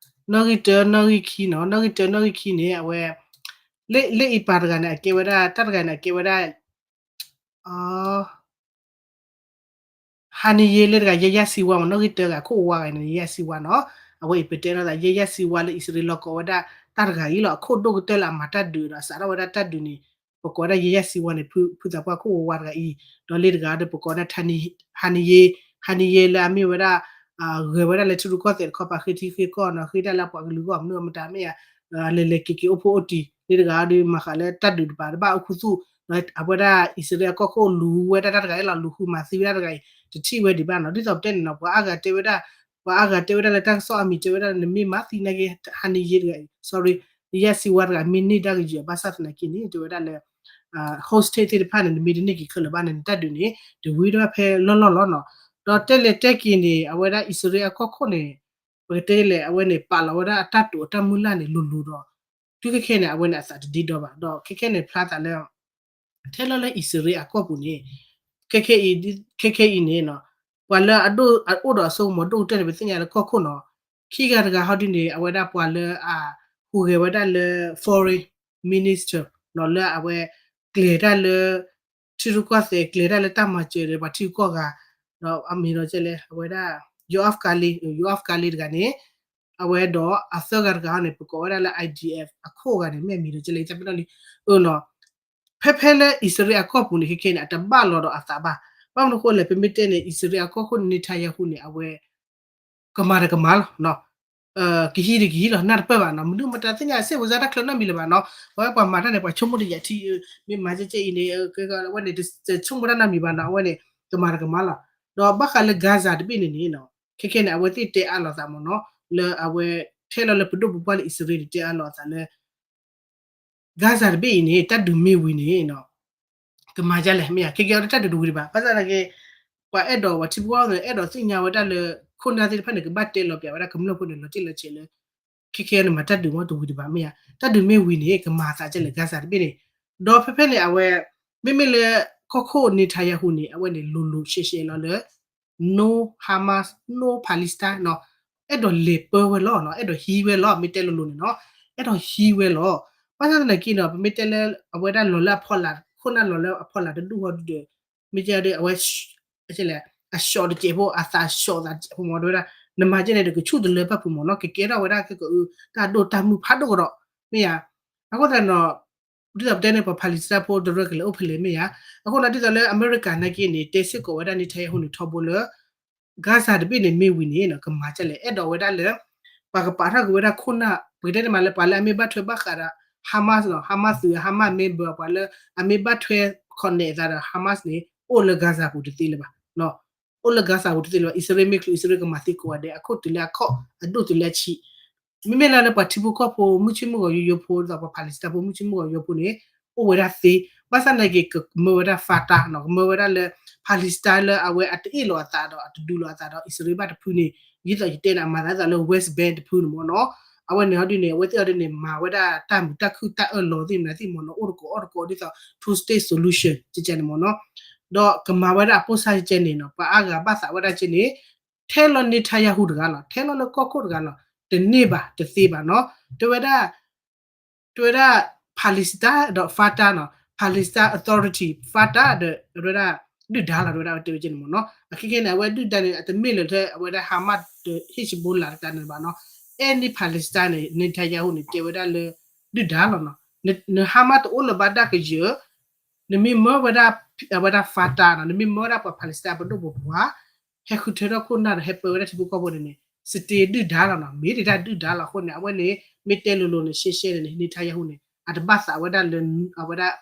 နီၣ်ဂံၢ်တၢ နီၣ်ဂံၢ်ခံနီၤ, နီၣ်ဂံၢ်တၢ နီၣ်ဂံၢ်ခံန့ၣ် အဝဲ လၢ လၢအံၤပၢ်တဂၤန့ၣ် အကဲဝဲဒၣ် တၢ်တဂၤန့ၣ် အကဲဝဲဒၣ် ဟါနံယ့လၢတဂၤ ယဲယၢ်စံဝါမ့ၢ် နီၣ်ဂံၢ်တၢဂၤ ခိၣ်ဝါဂၤန့ၣ် ယဲယၢ်စံဝါနီၤ, အဝဲအံၤပတဲနီၤသး ယဲယၢ်စံဝါလၢအံၣ်စရ့လးလီၢ်ကီဝဲဒၣ် တၢ်တဂၤအံၤလီၤ, အခိၣ်ဒိၣ်ကတၢၢ်လၢအမၤတၢ်ဒုးဒီး အစးထီၣ်ဝဲဒၣ်တၢ်ဒုးန့ၣ် ပကိးဝဲဒၣ်ယဲယၢ်စံဝါန့ၣ် ဖုသးပှၢ်ခိၣ်ဝါဝါတဂၤအံၤ, ဒီးလၢတဂၤဒီး ပကိးဝဲဒၣ် ဟါနံယ့, ဟါနံယ့လၢအမ့ၢ်ဝဲဒၣ် ဂဲၤဝဲဒၣ်လၢထံရူၢ်ကီၢ်သဲးတခီပၤ ဃ့ထံဃ့ကီၢ်နီၤ, ဃ့တၢ်လၢအပှၤကလုာ်ဂီၢ် မနုၤမတၤမ့ၢ်ဧါ, လဲၤလဲၤက့ၤက့ၤအိၣ်ဖှိၣ်အိၣ်တံၢ် လၢတဂၤဒီး မၤဃးလၢတၢ်ဒုးတပၤတဘၣ်အိၣ်ခူသူၣ်, အဝဲဒၣ်အံၣ်စရ့လးအကီၢ်ခိၣ်လူၤဝဲဒၣ်တၢ်တဂၤအံၤလီၤ, လူၤဃုမၤသံဝဲဒၣ်တဂၤအံၤ တထံၣ်ဝဲဒံးဘၣ်နီၤ, ဒ်သိးပတဲန့ၣ်နီၤ ပှၤအါဂၤတဲဝဲဒၣ် ပှၤအါဂၤတဲဝဲဒၣ်လၢတၢ်ကစီၣ်အမံၤတဲဝဲဒၣ်လၢ နမ့ၢ်မၤသံနာ်က့ ဟါနံယ့တဂၤအံၤ sorry ယဲယၢ်စံဝါတဂၤ မ့ၢ်န့ၢ်တၢ်ကယုၤအဘၣ်ဆၣ်သနာ်က့န့ၣ် တဲဝဲဒၣ်လၢ hostage သ့ၣ်တဖၣ်န့ၣ် နမ့ၢ်တန့ၢ်က့ၤခဲလၢာ်ဘၣ်န့ၣ် နတၢ်ဒုးန့ၣ် တဝံၤဒၣ်ဖဲလီၢ်လီၢ်လီၤနီၤ, ဒီးတဲလဲၤတဲက့ၤန့ၣ် အဝဲဒၣ်အံၣ်စရ့လးအကီၢ်ခိၣ်န့ၣ် ပကတဲလဲၣ် အဝဲန့ၣ် ပာ်လီၤဝဲဒၣ်အတၢ်တိာ်အတၢ်မုၢ်လၢ်န့ၣ် လိၤလိၤဒီး တုၤခဲခဲန့ၣ် အဝဲန့ၣ်အသးတဒ့ဒီဘၣ်, ဒီးခဲခဲန့ၣ်ဖျါသးလၢ ထဲလီၤလၢအံၣ်စရ့လးအကီၢ်ပူၤန့ၣ် ခဲခဲအံၤ ခဲခဲအံၤန့ၣ်နီၤ ပှၤလၢအဒိၣ်အအိၣ်ဒီးအစိကမီၤဒိၣ်ကတၢၢ်န့ၣ် ပသ့ၣ်ညါလၢကီၢ်ခိၣ်နီၤ, ခံဂၤတဂၤဟီဒုန့ၣ် အဝဲဒၣ်ပှၤလၢအဟူးဂဲၤဝဲဒၣ်လၢ foreign minister နီၤ လၢအဝဲကျဲၤတၢ်လၢ ထံရူၢ်ကီၢ်သဲး ကျဲၤတၢ်လၢတၢ်မၤစၢၤဒီးပှၤထံဂုၤကီၢ်ဂၤ, ဒီးအမံၤဒီးကဲလဲၣ် အဝဲဒၣ် Yoav Gallant, Yoav Gallant တဂၤန့ၣ် အဝဲဒီးအသၢဂၤတဂၤဟီန့ၣ် ပကိးဝဲဒၣ်လၢ I D F အခိၣ်ဂၤန့ၣ် မ့ၢ်အမံၤဒီးကဲလဲၣ် ယတၢ်ပနီၣ်လံ အၢနီၤ ဖဲဖဲလၢအံၣ်စရ့လးအကီၢ်ပူၤန့ၣ် ခဲခဲန့ၣ် အတဘၣ်လီၤဒီးအသးဘၣ်. ဘၣ်မနုၤအဃိလဲၣ် ပမ့ၢ်တဲန့ၣ် အံၣ်စရ့လးအကီၢ်ခိၣ်န့ၣ် Netanyahu န့ၣ် အဝဲ ကမၤတကမၤလီၤ, ကဟံးတကဟံးလီၤ နၢ်တပၢၢ်ဘၣ်နီၤ, မနုၤမတၤသ့ၣ်ညါ စ့ၢ်ဝဲစါတၢ်ချၢနီတမံၤလၢၤဘၣ်နီၤ, ပဝဲပှၤမၤတၢ်န့ၣ် ပှၤဆိကမိၣ်တယာ်ထံ မ့ၢ်မၤကဲကဲအံၤန့ၣ် အဝဲန့ၣ် တဆိကမိၣ်တၢ်နီတမံၤဘၣ်နီၤ, အဝဲန့ၣ် ကမၤတကမၤလီၤ. ဒီးဘၣ်ဃးလၢ Gaza တဘ့ၣ်န့ၣ်န့ၣ်နီၤ, ခဲခဲန့ၣ် အဝဲသ့ၣ်တဲအါလီၤသးမ့ၢ်နီၤ, လၢအဝဲ ထဲလီၤလၢပဒိၣ်ပပှၢ်လၢအံၣ်စရ့လးန့ၣ် တဲအါလီၤအသးလၢ Gaza တဘ့ၣ်အံၤန့ၣ် တၢ်ဒုးမ့ၢ်ဝံၤန့ၣ်နီၤ ကမၤဒ်လဲၣ် မ့ၢ်ဧါ, ခဲကဲအီၤတၢ်ဒုးတဝံၤဒံးဘၣ်, ဘၣ်ဆၣ်သနာ်က့ ပှၤအဲၣ်ဒိး ပှၤထံဖိကီၢ်ဖိန့ၣ် အဲၣ်ဒိးသ့ၣ်ညါဝဲဒၣ်လၢ ခိၣ်နၢ်သ့ၣ်တဖၣ်န့ၣ် ကဘၣ်တဲလီၤပျးဝဲဒၣ်ကမျၢၢ်ဖိန့ၣ် လီၤတံၢ်လီၤဆဲးလၢ ခဲကဲန့ၣ်မၤတၢ်ဒုးမ့ၢ်တဝံၤဒံးဘၣ် မ့ၢ်ဧါ, တၢ်ဒုးမ့ၢ်ဝံၤန့ၣ် ကမၤအသးဒ်လဲၣ် Gaza တဘ့ၣ်န့ၣ်, ဒီးဖဲဖဲန့ၣ် အဝဲ မ့မ့ၢ်လၢ ကီၢ်ခိၣ် Netanyahu န့ၣ် အဝဲန့ၣ် လိၤလိၤရှဲရှဲလီၤလၢ no Hamas, no Palestine နီၤ, အဲၣ်ဒိးလဲၤပၢဝဲလီၤနီၤ, အဲၣ်ဒိးဟံးဝဲလီၤ, မ့ၢ်တဲလိၤလိၤန့ၣ်နီၤ, အဲၣ်ဒိးဟံးဝဲလီၤ. ဘၣ်ဆၣ်သနာ်က့နီၤ ပမ့ၢ်တဲလၢ အဝဲဒၣ်လီၤလၢအဖီလာ် ခိၣ်နၢ်လီၤလၢအဖီလာ်တဒူၣ်ဟီဒုဒီး မ့ၢ်တဲဒီး အဝဲ အသးဆှီတစဲးဖိ အသးဆှီအသးတစဲးဖိမ့ၢ် တဲဝဲဒၣ် နမၤကဲန့ၣ်ဒီး ကဆူၣ်တလၢဘၣ်ဖုးမ့ၢ်နီၤ, ကကဲထီၣ်ဝဲဒၣ်ခဲကအု တၢ်ဒိၣ်တၢ်မုၢ်ဖးဒိၣ်ကဒီး မ့ၢ်ဧါ. အဃိသတးနီၤ ဒ်သိးပတဲန့ၣ် ပှၤ Palestine ဖိတရၢၢ်ကလဲၤအိၣ်ဖဲလဲၣ်မ့ၢ်ဧါ. အဃိန့ၣ် ဒ်သိးလၢအမဲရကၤနာ်က့န့ၣ် တဲစ့ၢ်ကီးဝဲဒၣ် Netanyahu န့ၣ် ထီဘိလၢ Gaza တဘ့ၣ်န့ၣ်မ့ၢ်ဝံၤန့ၣ်နီၤ ကမၤဒ်လဲၣ် အဲၣ်ဒိးဝဲဒၣ်လၢ ပှၤကပာ်ထီၣ်က့ၤဝဲဒၣ်ခိၣ်နၢ် ပကတဲန့ၣ်မးလၢပှၤလၢအမ့ၢ်ဘၣ်ထွဲဘၣ်ဃးဒီး Hamas နီၤ Hamas သုး Hamas member ပှၤလၢအမ့ၢ်ဘၣ်ထွဲ connect အသးဒီး Hamas န့ၣ် အိၣ်လၢ Gaza ပူၤတသ့လၢၤဘၣ် အိၣ်လၢ Gaza ပူၤတသ့လၢၤဘၣ်. အံၣ်စရ့လးမ့ၢ်ချုး အံၣ်စရ့လးကမၤသံကိးဂၤဒဲး အခိၣ်တုၤလၢအခီၣ် အဒိၣ်တုၤလၢအဆံး မ့မ့ၢ်လၢလၢပှၤထံဖိကီၢ်ဖိ မုၢ်ဆ့ၣ်မုၢ်ဂီၤယိယိဖိ ဒ်သိးပှၤ Palestine ဖိ မုၢ်ဆ့ၣ်မုၢ်ဂီၤယိဖိန့ၣ် အိၣ်ဝဲဒၣ်သ့ ဘၣ်ဆၣ်သနာ်က့ ကမၢဝဲဒၣ် Fatah နီၤ ကမၢဝဲဒၣ်လၢ Palestine လၢအဝဲအတအ့ၣ်လိာ်အသးဒီး အတဒုးလိာ်အသးဒီး အံၣ်စရ့လးဘၣ်တဖုန့ၣ် ဒ်သိးယတဲန့ၣ် အမၤသးဒ်သိးလၢ West Bank တဖုန့ၣ်မ့ၢ်နီၤ အဝဲန့ၣ်ဟီဒ်န့ၣ် အဝဲသ့ၣ်အီၤဒ်န့ၣ် မၤဝဲဒၣ်တၢ်မုာ်တၢ်ခုၣ်တၢ်အၢၣ်လီၤသ့ၣ်မနုၤသ့ၣ်မ့ၢ်နီၤ အိၣ်တကိးအီၣ်တကိးဒ်သိး two state solution ကကဲန့ၣ်မ့ၢ်နီၤ ဒီးကမၤဝဲဒၣ်အပိၢ်စၢ်ကကဲန့ၣ်နီၤ ပှၤအါဂၤဘၣ်သးဝဲဒၣ်ကဲန့ၣ် ထဲလီၤ Netanyahu တဂၤလီၤ ထဲလီၤလၢကီၢ်ခိၣ်တဂၤလီၤ တန့ၢ်ဘၣ် တသ့ဘၣ်နီၤ တဲဝဲဒၣ် တဲဝဲဒၣ် Palestine ဒီး Fatah နီၤ Palestine Authority Fatah ဒီး တဲဝဲဒၣ် ဒုၣ်ဒါလီၤ တဲဝဲဒၣ်တဲဝဲကဲန့ၣ်မ့ၢ်နီၤ အခဲခဲန့ၣ် အဝဲဒုၣ်ဒါန့ၣ် အတမ့ၢ်လၢထဲအဝဲဒၣ် Hamas ဒီး Hezbollah တကးန့ၣ်ဘၣ်နီၤ any Palestine န့ၣ် Netanyahu န့ၣ် တဲဝဲဒၣ်လၢ ဒုၣ်ဒါလီၤနီၤ န Hamas တအိၣ်လၢၤဘၣ်ဒၣ်ကယၢၤ နမ့ၢ်မၢဝဲဒၣ် အဝဲဒၣ် Fatah နီၤ နမ့ၢ်မၢဝဲဒၣ်ပှၤ Palestine ပဒိၣ်ပပှၢ် ဟဲဃုထၢထီၣ်ခိၣ်နၢ်ဒီးဟဲပၢဝဲဒၣ်ထံဖိကီၢ်ဖိန့ၣ်န့ၣ် စတ့ဒုၣ်ဒါလီၤနီၤ မ့ၢ်တဒၣ်ဒုၣ်ဒါလီၤအဃိန့ၣ် အဝဲန့ၣ် မ့ၢ်တဲလိၤလိၤန့ၣ် ရှဲရှဲန့ၣ်န့ၣ် Netanyahu န့ၣ် အတဘၣ်သးဝဲဒၣ်လၢ အဝဲဒၣ်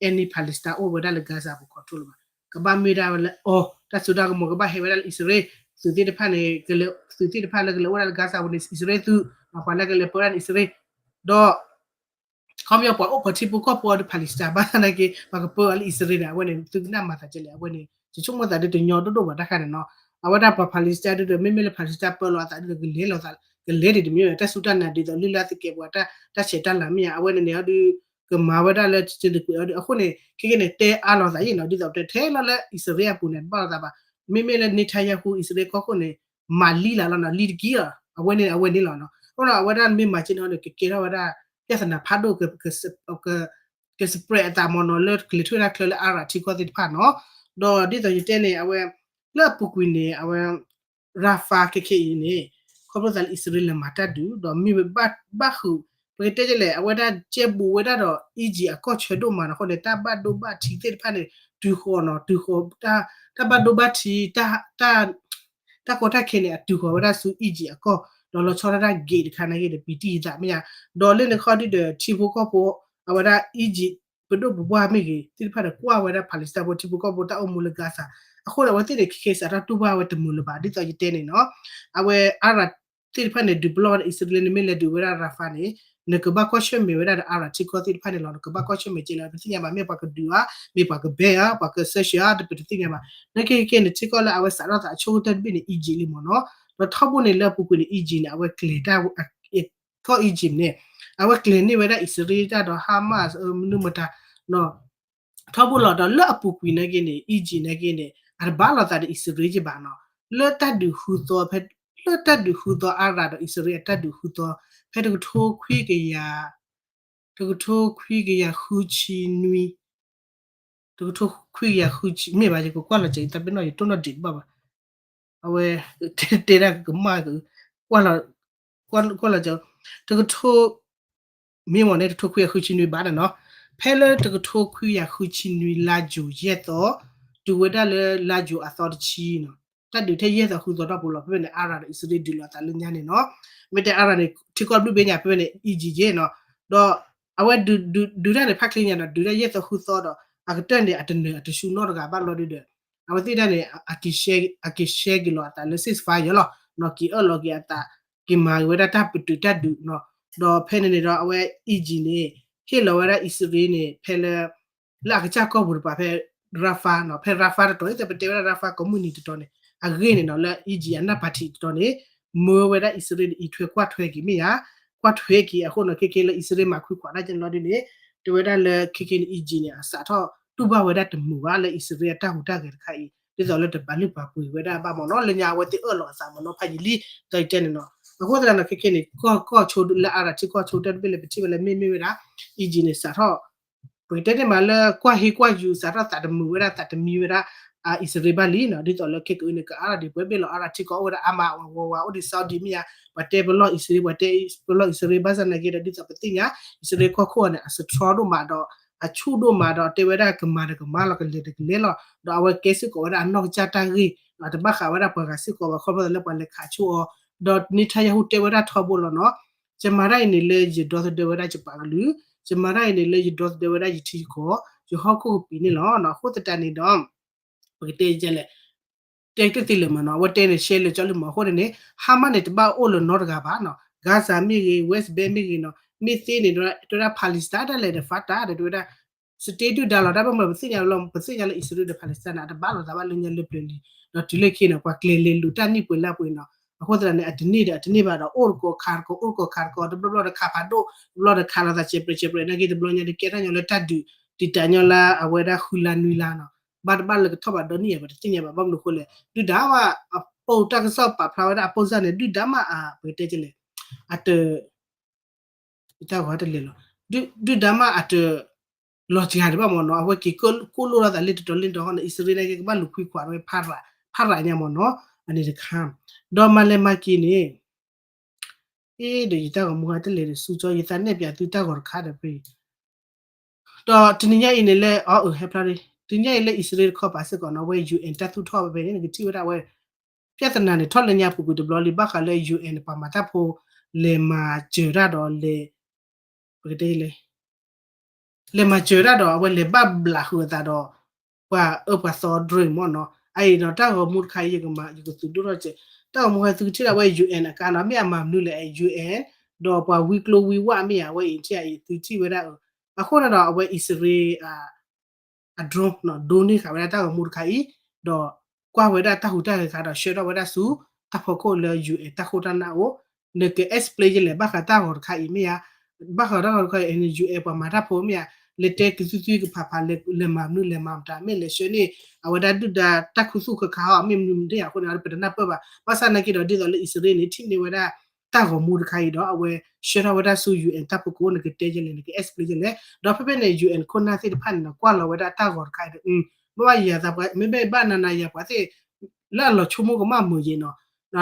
any Palestine အိၣ်ဝဲဒၣ်လၢ Gaza ပူၤ control လၢၤဘၣ် ကဘၣ်မ့ၢ်ဒၣ်ဝဲလၢအီၤ တၢ်စိတၢ်ကမီၤကဘၣ်ဟဲဝဲဒၣ်လၢအံၣ်စရ့လး သုးသ့ၣ်တဖၣ်န့ၣ် ကလဲၤ သုးသ့ၣ်တဖၣ်လၢကလဲၤအိၣ်ဒၣ်လၢ Gaza ပူၤန့ၣ် အံၣ်စရ့လးသုး ပှၤလၢကလဲၤပၢဒၣ်န့ၣ် အံၣ်စရ့လး ဒီး ခီပညီပှၤအိၣ်ဖီၣ်ထံဖိကီၢ်ဖိအီၤဒီး Palestine ဘၣ်သနာ်က့ ပှၤကပၢအီၤလၢအံၣ်စရ့လးန့ၣ် အဝဲန့ၣ် သုကနၣ်မၤသးကဲလဲၣ် အဝဲန့ၣ် ယဆိကမိၣ်သးဒ်တညီဒိၣ်ဒိၣ်ဘၣ်တၢ်ခါန့ၣ်နီၤ အဝဲဒၣ်ပှၤ Palestine ဒ်ဒီး မ့မ့ၢ်လၢ Palestine ပၢလီၤအသးဒ်ဒီး ကလဲၤလီၤသး ကလဲၤဒံးတမံၤ တၢ်စူၢ်တၢ်နာ်ဒ်သိးလၢလၢသကဲးပဝးတၢ်ဆဲးတၢ်လၤမ့ၢ်ဧါ အဝဲန့ၣ်န့ၣ်အီၤဒုး ကမၤဝဲဒၣ်လၢ စံးကွံာ်အီၤဒုး အဃိန့ၣ် ခဲကနံၣ်န့ၣ် တဲအါလီၤသးယံၤနီၤ ဒ်သိးပတဲထဲလီၤလၢအံၣ်စရ့လးအပူၤန့ၣ် တဘၣ်လီၤသးဘၣ် မ့မ့ၢ်လၢနံထါယၤဟူအံၣ်စရ့လးကီၢ်ခိၣ်န့ၣ် မၤလံလၢ်လီၤနီၤ လံတကံလီၤ အဝဲန့ၣ် အဝဲန့ၣ်လီၤနီၤ အဃိဒီးအဝဲဒၣ်မ့ၢ်မၤက့န့ၣ်အီၤန့ၣ် ကကဲထီၣ်ဝဲဒၣ် ပြဿနာဖးဒိၣ် က ကစပရဲးအသးမ့ၢ်နီၤ လၢကလဲၤထီၣ်ဝဲဒၣ်ချၢလၢအၤရၣ်ထံကီၢ်သ့ၣ်တဖၣ်နီၤ ဒီးဒ်သိးယတဲန့ၣ် အဝဲ လၢအပူၤကွံာ်န့ၣ် အဝဲ Rafah ခဲခဲအံၤန့ၣ် ခီဖျိသးလၢအံၣ်စရ့လးမၤတၢ်ဒုး ဒီးမ့ၢ်ဝဲဘၣ်ဃုာ် ပကတဲဒ်လဲၣ် အဝဲဒၣ်ကဲဘူးဝဲဒၣ်ဒီး Egypt အကီၢ်ဆၢဒိၣ်မးနီၤ အဃိန့ၣ် တၢ်ဘၣ်ဒိဘၣ်ထံးသ့ၣ်တဖၣ်န့ၣ် တုၤဃီၤနီၤ တုၤဃီၤ တၢ်ဘၣ်ဒိဘၣ်ထံး တၢ်ကီတၢ်ခဲန့ၣ် အတုၤဃီၤဝဲဒၣ်ဆူ Egypt အကီၢ် ဒီးလီၤဆီဒၣ်တၢ် gate တခါနာ်က့ဒီး ပံၤတံၢ်ယသးမ့ၢ်ဧါ ဒီးလၢန့ၣ်ခီဒုဒီး ထံဖိကီၢ်ဖိ အဝဲဒၣ် Egypt ပဒိၣ်ပပှၢ်မ့ၢ်ဂ့ၤ သ့ၣ်တဖၣ်ဒီးကွၢ်ဝဲဒၣ် Palestine ဖိထံဖိကီၢ်ဖိတၢ်အိၣ်မူလၢ Gaza အဃိန့ၣ် အဝဲသ့ၣ်န့ၣ် ခဲခဲစးထီၣ်တူၢ်ဘၣ်ဝဲတမုာ်လၢၤဘၣ် ဒ်သိးယတဲန့ၣ်နီၤ အဝဲအၤရၣ်သ့ၣ်တဖၣ်န့ၣ် ဒုးပလီၢ်ဝဲဒၣ်အံၣ်စရ့လး နမ့ၢ်လဲၤဒုးဝဲဒၣ် Rafah န့ၣ် နကဘၣ်ကွၢ်ဆၢၣ်မဲာ်ဝဲဒၣ်ဒီးအၤရၣ်ထံကီၢ်သ့ၣ်တဖၣ်န့ၣ်လီၤ နကဘၣ်ကွၢ်ဆၢၣ်မဲာ်ကဲလၢ ပတသ့ၣ်ညါဘၣ် မ့ၢ်ပှၤကဒုးဧါ မ့ၢ်ပှၤကဘဲဧါ ပှၤက search ဧါ တပတသ့ၣ်ညါဘၣ် နကဲကဲန့ၣ် ထံကီၢ်လၢအဝဲစးထီၣ်သးအဆိကတၢၢ်တဘ့ၣ်န့ၣ် Egypt လံမ့ၢ်နီၤ ဒီးထီဘိန့ၣ်လၢအပူၤကွံာ်န့ၣ် Egypt န့ၣ် အဝဲကျဲၤတၢ် ကီၢ် Egypt န့ၣ် အဝဲကျဲၤန့ၢ်ဝဲဒၣ်အံၣ်စရ့လးတၢ်ဒီး Hamas မနုၤမတၤ ထီဘိလီၤဒီးလၢအပူၤကွံာ်နာ်က့န့ၣ် Egypt နာ်က့န့ၣ် အတဘၣ်လိာ်သးဒီးအံၣ်စရ့လးက့ဘၣ်နီၤ လၢတၢ်ဒုးဃုသီဖဲ လၢတၢ်ဒုးဃုသီအၤရၣ်ဒီးအံၣ်စရ့လးအတၢ်ဒုးဃုသီ ဖဲတကထိခွံကယၤ တကထိခွံကယၤဃုဆံနွံ တကထိခွံကယၤဃုဆံ မ့ၢ်ဘၣ် ယကကွၢ်လီၤက့ၤ တၢ်ပ့ၤနီၣ်ယတိၢ်နီၣ်ဒံးတဘၣ်ဘၣ် အဝဲ တဲဒၣ်ကမၣ် ကွၢ်လီၤ ကွၢ်လီၤက့ၤ တကထိ မ့ၢ်မ့ၢ်န့ၣ် တကထိခွံကယၤဃုဆံနွံဘၣ်န့ၣ်နီၤ ဖဲလၢတကထိခွံကယၤဃုဆံနွံ လါယူၤယဲၢ်သီ တုၤဝဲဒၣ်လၢလါယူၤအသီတဆံနီၤ တၢ်ဒုးထဲယဲၢ်သီဃုသီထီၣ်ပူၤလီၤ ဖဲဖဲန့ၣ် အၤရၣ်ဒီးအံၣ်စရ့လးဒုးလိာ်သးလၢညါန့ၣ်နီၤ မ့ၢ်တဲအၤရၣ်န့ၣ် ထံကီၢ်ဘျုးဘ့ညါ ဖဲဖဲန့ၣ် Egypt ယဲၢ်နီၤ ဒီးအဝဲဒုးဒုးဒုးတၢ်န့ၣ် ဖးချ့ညါဒီး ဒုးတၢ်ယဲၢ်သီဃုသီဒီး အကတၢၢ်န့ၣ် အတနၢၤအတဆူနီတဂၤဘၣ်ဘျီဒုဒီး အဝဲသ့ၣ်တၢ်န့ၣ် အက့ၤ အက့ၤရှဲက့ၤလီၤအသးလၢ ceasefire လီၤ နီၤ က့ၤအၢၣ်လီၤက့ၤအသး က့ၤမၤက့ၤဝဲဒၣ်တၢ်ပတုာ်တၢ်ဒုးနီၤ ဒီးဖဲန့ၣ်န့ၣ်ဒီး အဝဲ Egypt န့ၣ် ဟ့ၣ်လီၤဝဲဒၣ်အံၣ်စရ့လးန့ၣ် ဖဲလၢ လၢအကစၢ်ကီၢ်ပူၤတပၤဖဲ Rafah နီၤ ဖဲ Rafah တတီၤ သ့ၣ်ပတဲဝဲဒၣ် Rafah ကိးမုၢ်နံၤတတီၤန့ၣ် အဂ့ၢ်န့ၣ်နီၤ လၢ Egypt အနၢ်ပၢၢ်ထံးတတီၤန့ၣ် မၢဝဲဒၣ်အံၣ်စရ့လးဒီးအံးထွဲကွၢ်ထွဲက့ၤမ့ၢ်ဧါ ကွၢ်ထွဲက့ၤအဃိနီၤ ခဲခဲလၢအံၣ်စရ့လးမၤခွံခွးတၢ်ကဲန့ၣ်လီၤဒုန့ၣ် တဲဝဲဒၣ်လၢခဲခဲန့ၣ် Egypt န့ၣ် အစးထီၣ်တူၢ်ဘၣ်ဝဲဒၣ်တမုာ်ဘၣ်လၢအံၣ်စရ့လးအတၢ်ဟူးတၢ်ဂဲၤတခါအံၤ ဒ်သိးလၢတပာ်လုၢ်ပာ်ပှ့ၤဝဲဒၣ်ဘၣ်မ့ၢ်နီၤ လၢညါအဝဲသ့ၣ်အၢၣ်လီၤအသးမ့ၢ်နီၤ ဖးယံာ်လံ ဒီးယတဲန့ၣ်နီၤ အဃိသတးန့ၣ် ခဲခဲန့ၣ် ကီၢ်ကီၢ်ဆိလၢအၤရၣ်ထံကီၢ်ဆိတၢ်တဘ့ၣ်လၢပထံၣ်ဝဲလၢမ့မ့ၢ်ဝဲဒၣ် Egypt န့ၣ် စးထီၣ် ပကတဲန့ၣ်မးလၢကွၢ်ဟ့ကွၢ်ယူၤ စးထီၣ်သးတမုာ်ဝဲဒၣ်သးတမံဝဲဒၣ် အံၣ်စရ့လးဘၣ်လံနီၤ ဒ်သိးလၢခဲကအုန့ၣ် ကအါထီၣ်ဒံးပှဲၤဘ့ၣ်လီၤ အၤရၣ်ထံကီၢ်အိၣ်ဝဲဒၣ်အါမး ဝးဝးဝး အိၣ်ဒံး Saudi မ့ၢ်ဧါ ပှၤတဲပလီၢ်အံၣ်စရ့လး ပှၤတဲပလီၢ်အံၣ်စရ့လးဘၣ်ဆၣ်နာ်က့ဒီး ဒ်သိးပသ့ၣ်ညါ အံၣ်စရ့လးကီၢ်ခိၣ်အီၤန့ၣ် အ strong ဒိၣ်မးဒီး အဆူၣ်ဒိၣ်မးဒီး တဲဝဲဒၣ်ကမၤဒီးကမၤလီၤ ကလဲၤဒီးကလဲၤလီၤ ဒီးအဝဲကဲစ့ၢ်ကီးဝဲဒၣ်အနီၢ်ကစၢ်တၢ်ဂ့ၢ် အတဘၣ်ဃးဝဲဒၣ်ပှၤဂၤစ့ၢ်ကီးဘၣ် ခီဖျိလၢပှၤလဲၤခးဆူၣ်အီၤ ဒီး Netanyahu တဲဝဲဒၣ်ထီဘိလီၤနီၤ ယမၤတၢ်အံၤန့ၣ်လၢယဒီသဒၢဝဲဒၣ်ယပှၤကလုာ်, ယမၤတၢ်အံၤန့ၣ်လၢယဒီသဒၢဝဲဒၣ်ယထံယကီၢ်, ယဟီၣ်ခိၣ်ကပံာ်န့ၣ်လီၤ. အဃိသတးန့ၣ်ဒီး ပကတဲလဲၣ်, တဲတသ့လၢၤမးနီၤ, အဝဲတဲန့ၣ်ရှဲလၢာ်ကၠီလၢာ်မး. အဃိန့ၣ်န့ၣ် Hamas န့ၣ် တဘၣ်အိၣ်လၢၤနီတဂၤဘၣ်နီၤ, Gaza မ့ၢ်ဂ့ၤ, West Bank မ့ၢ်ဂ့ၤနီၤ, မ့ၢ်သ့န့ၣ် တဲဝဲဒၣ် Palestine တၢ်လဲၤဒီး Fatah ဒီး တဲဝဲဒၣ် state ဒုၣ်ဒါလီၤ. တၢ်ဘၣ်မနုၤ ပသ့ၣ်ညါလီၤ, ပသ့ၣ်ညါလၢအံၣ်စရ့လးဒီး Palestine န့ၣ် အတဘၣ်လိာ်သးဘၣ်လၢညါလၢပျၢၤလံ. ဒီးတုၤလၢခဲအံၤန့ၣ် ပှၤကျဲၤလဲၤလူၤတၢ်နံၣ်ပှဲၤလါပှဲၤနီၤ. အဃိသတးန့ၣ် အတန့ၢ်ဒီးအတန့ၢ်ဘၣ်ဒီး အိၣ်တကိးခးတကိး အိၣ်တကိးခးတကိး တဘျီဘျီဒီးခးဖးဒိၣ် တဘျီဒီးခးလိာ်သးစဲးပြဲးစဲးပြဲး နာ်က့တဘျီညါဒီး ကဲထီၣ်ညီလၢတၢ်ဒုး တံာ်တာ်ညီလၢအဝဲဒၣ်ဃုလါနွံလါနီၤ. ဘၣ်တဘၣ်လၢကထီၣ်ဘၣ်ဒီနံၣ်ဧါ ပတသ့ၣ်ညါဘၣ်. ဘၣ်မနုၤအဃိလဲၣ်, ဒုၣ်ဒါမး အပိာ်တၢ်ကစီၣ်ပာ်ဖျါဝဲဒၣ်အပိာ်စၢ်န့ၣ် ဒုၣ်ဒါမး အ ပကတဲလဲၣ် အတ ယတၢ်ဂီၤတလဲၤလီၤ. ဒုၣ်ဒါမးအတလီၤစှၤဒံးဘၣ်မ့ၢ်နီၤ, အဝဲက့ၤကိၣ်လိၣ်လိာ်သးလၢတတီၤလၢတတီၤဃီန့ၣ် အံၣ်စရ့လးနာ်က့ ကဘၣ်လူၤခွံခွးဝဲ ဖးရးညါမ့ၢ်နီၤ, အန့ၣ်တခါ, ဒီးမၤလဲၤမၤက့ၤန့ၣ် အ့ ဒီးယတၢ်ဂီၤမူဟါတလဲၤဒီးဆူကၠီ ယသးနဲၣ်ပၠးသုတၢ်ဂီၤတခါဒီးဖဲ ဒီးတနံၤညါအံၤန့ၣ်လၢ အဟဲဖျါ တနံၤညါအံၤလၢအံၣ်စရ့လးတခီပၤစ့ၢ်ကီးနီၤ, အဝဲ UN တၢ်သူၣ်ထီၣ်ဖဲန့ၣ် နကထံၣ်ဝဲဒၣ်ဝဲ ပြဿနာန့ၣ် ထီၣ်လၢညါပူၤကွံာ်တဘျီလံ ဘၣ်ဃးလၢ UN န့ၣ် ပှၤမၤတၢ်ဖိ လဲၤမၤစၢၤတၢ်ဒီးလဲၤ ပကတဲလဲၣ် လဲၤမၤစၢၤတၢ်ဒီး အဝဲလဲၤဘၣ်ဘျးဃုာ်အသးဒီး ပှၤအၢပှၤသီ drone မ့ၢ်နီၤ. အအံၤဒီးတၢ်ဂီၤမူတခါအံၤ ယကမၤ ယကသုးဒိၣ်ထီၣ်စဲး, တၢ်ဂီၤမူတခါအံၤ သုကထံၣ်ဒၣ်ဝဲ UN အကါနီၤ, မ့ၢ်အမၤမနုၤလဲၣ် UN ဒီးပှၤဝံကျိဝံဝၣ်မ့ၢ်ဧါ, အဝဲအံၤထံၣ်အံၤ သုထံၣ်ဝဲဒၣ်အၢ, အဃိန့ၣ်ဒီး အဝဲအံၣ်စရ့လး အ drone နီၤ ဒိးန့ၢ်ဃာ်ဝဲဒၣ်တၢ်ဂီၤမူတခါအံၤ, ဒီးကွၢ်ဝဲဒၣ်တၢ်ဟူးတၢ်ဂဲၤခါဒီး ဆှၢထီၣ်ဝဲဒၣ်ဆူ တၢ်ဖီခိၣ်လၢ UN တၢ်ခိၣ်တၢ်နၢ်အိၣ်, နက explain ယလဲၣ် ဘၣ်ဃးတၢ်ဂီၤတခါအံၤမ့ၢ်ဧါ, ဘၣ်ဃးတၢ်ဂီၤတခါအံၤ UN ပှၤမၤတၢ်ဖိမ့ၢ်ဧါ, လဲၤတဲကသုၣ်သုၣ်ကဖးဖး လဲၤမၤမနုၤလဲၤမၤမတၤ မ့ၢ်လဲၤဆှၢန့ၢ် အဝဲဒၣ်ဒုၣ်ဒါတၢ်ခူသူၣ်ခါခါအီၤ မ့ၢ်မနုၤမတၤအဃိန့ၣ် ပတနၢ်ပၢၢ်ဘၣ်. ဘၣ်ဆၣ်သနာ်က့ဒီး ဒ်သိးလၢအံၣ်စရ့လးန့ၣ် ထံၣ်န့ၢ်ဝဲဒၣ် တၢ်ဂီၤမူတခါအံၤဒီး အဝဲဆှၢထီၣ်ဝဲဒၣ်ဆူ UN တၢ်ဖီခိၣ် နကတဲယလဲၣ် နက explain ယလဲၣ်, ဒီးဖဲဖဲန့ၣ် UN ခိၣ်နၢ်သ့ၣ်တဖၣ်န့ၣ်နီၤ ကွၢ်လီၤဝဲဒၣ်တၢ်ဂီၤတခါအံၤဒီး မ့ၢ်ဘၣ်ယၤသးပှၤ မ့မ့ၢ်ဘၣ်နၤနၤယၤပှၤသ့ၣ် လၢအလီၤဆိကမိၣ်ကမၣ်မုာ်ယဲနီၤ,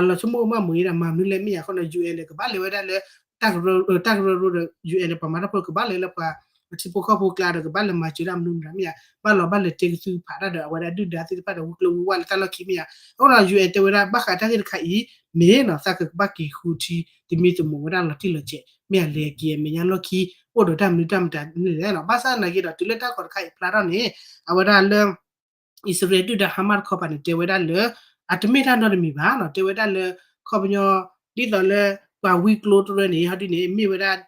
အလီၤဆိကမိၣ်ကမၣ်မုာ်ယဲဒီး မၤမနုၤလဲၣ်မ့ၢ်ယၤအဃိန့ၣ် UN န့ၣ် ကဘၣ်လဲၤဝဲဒၣ်လၢ တၢ်ကရၢ တၢ်ကရၢကရိဒီး UN န့ၣ် ပှၤမၤတၢ်ဖိကဘၣ်လဲၤလၢပှၤ အထံဖိကီၢ်ဖိကျါဒီး ကဘၣ်လဲၤမၤစၢၤဒၣ်မနုၤမတၤမ့ၢ်ဧါ, ဘၣ်လီၤဘၣ်လဲၤတဲကသုၣ်ဖးတၢ်ဒီး အဝဲဒၣ်ဒုၣ်ဒါသ့ၣ်တဖၣ်ဒီး ဝံကျိဝံဝၣ်လၢတၢ်လီၢ်ခံမ့ၢ်ဧါ. အဃိဒီး UN တဲဝဲဒၣ် ဘၣ်ဃးတၢ်ဂ့ၢ်တခါအံၤ မ့ၢ်နီၤ သးကဘၣ်က့ၤဃုထံ တမံၤတမီၢ်ဝဲဒၣ်လီၤတံၢ်လီၤဆဲး မ့ၢ်အလဲၤက့ၤအမဲာ်ညါလီၢ်ခံ အိၣ်ဒီးတၢ်မနုၤတၢ်မတၤန့ၣ်လဲၣ်နီၤ. ဘၣ်ဆၣ်သနာ်က့ဒီး တုၤလၢတၢ်ဂီၤတခါအံၤဖျါထီၣ်န့ၣ် အဝဲဒၣ်လၢ အံၣ်စရ့လးဒုၣ်ဒါ Hamas တခီပၤန့ၣ် တဲဝဲဒၣ်လၢ အတမ့ၢ်တၢ်နီတမံၤဘၣ်နီၤ, တဲဝဲဒၣ်လၢ ခီပညီ ဒ်သိးလၢ ပှၤဝံကျိတရၢန့ၣ် ဟီဒ်န့ၣ် မ့ၢ်ဝဲဒၣ်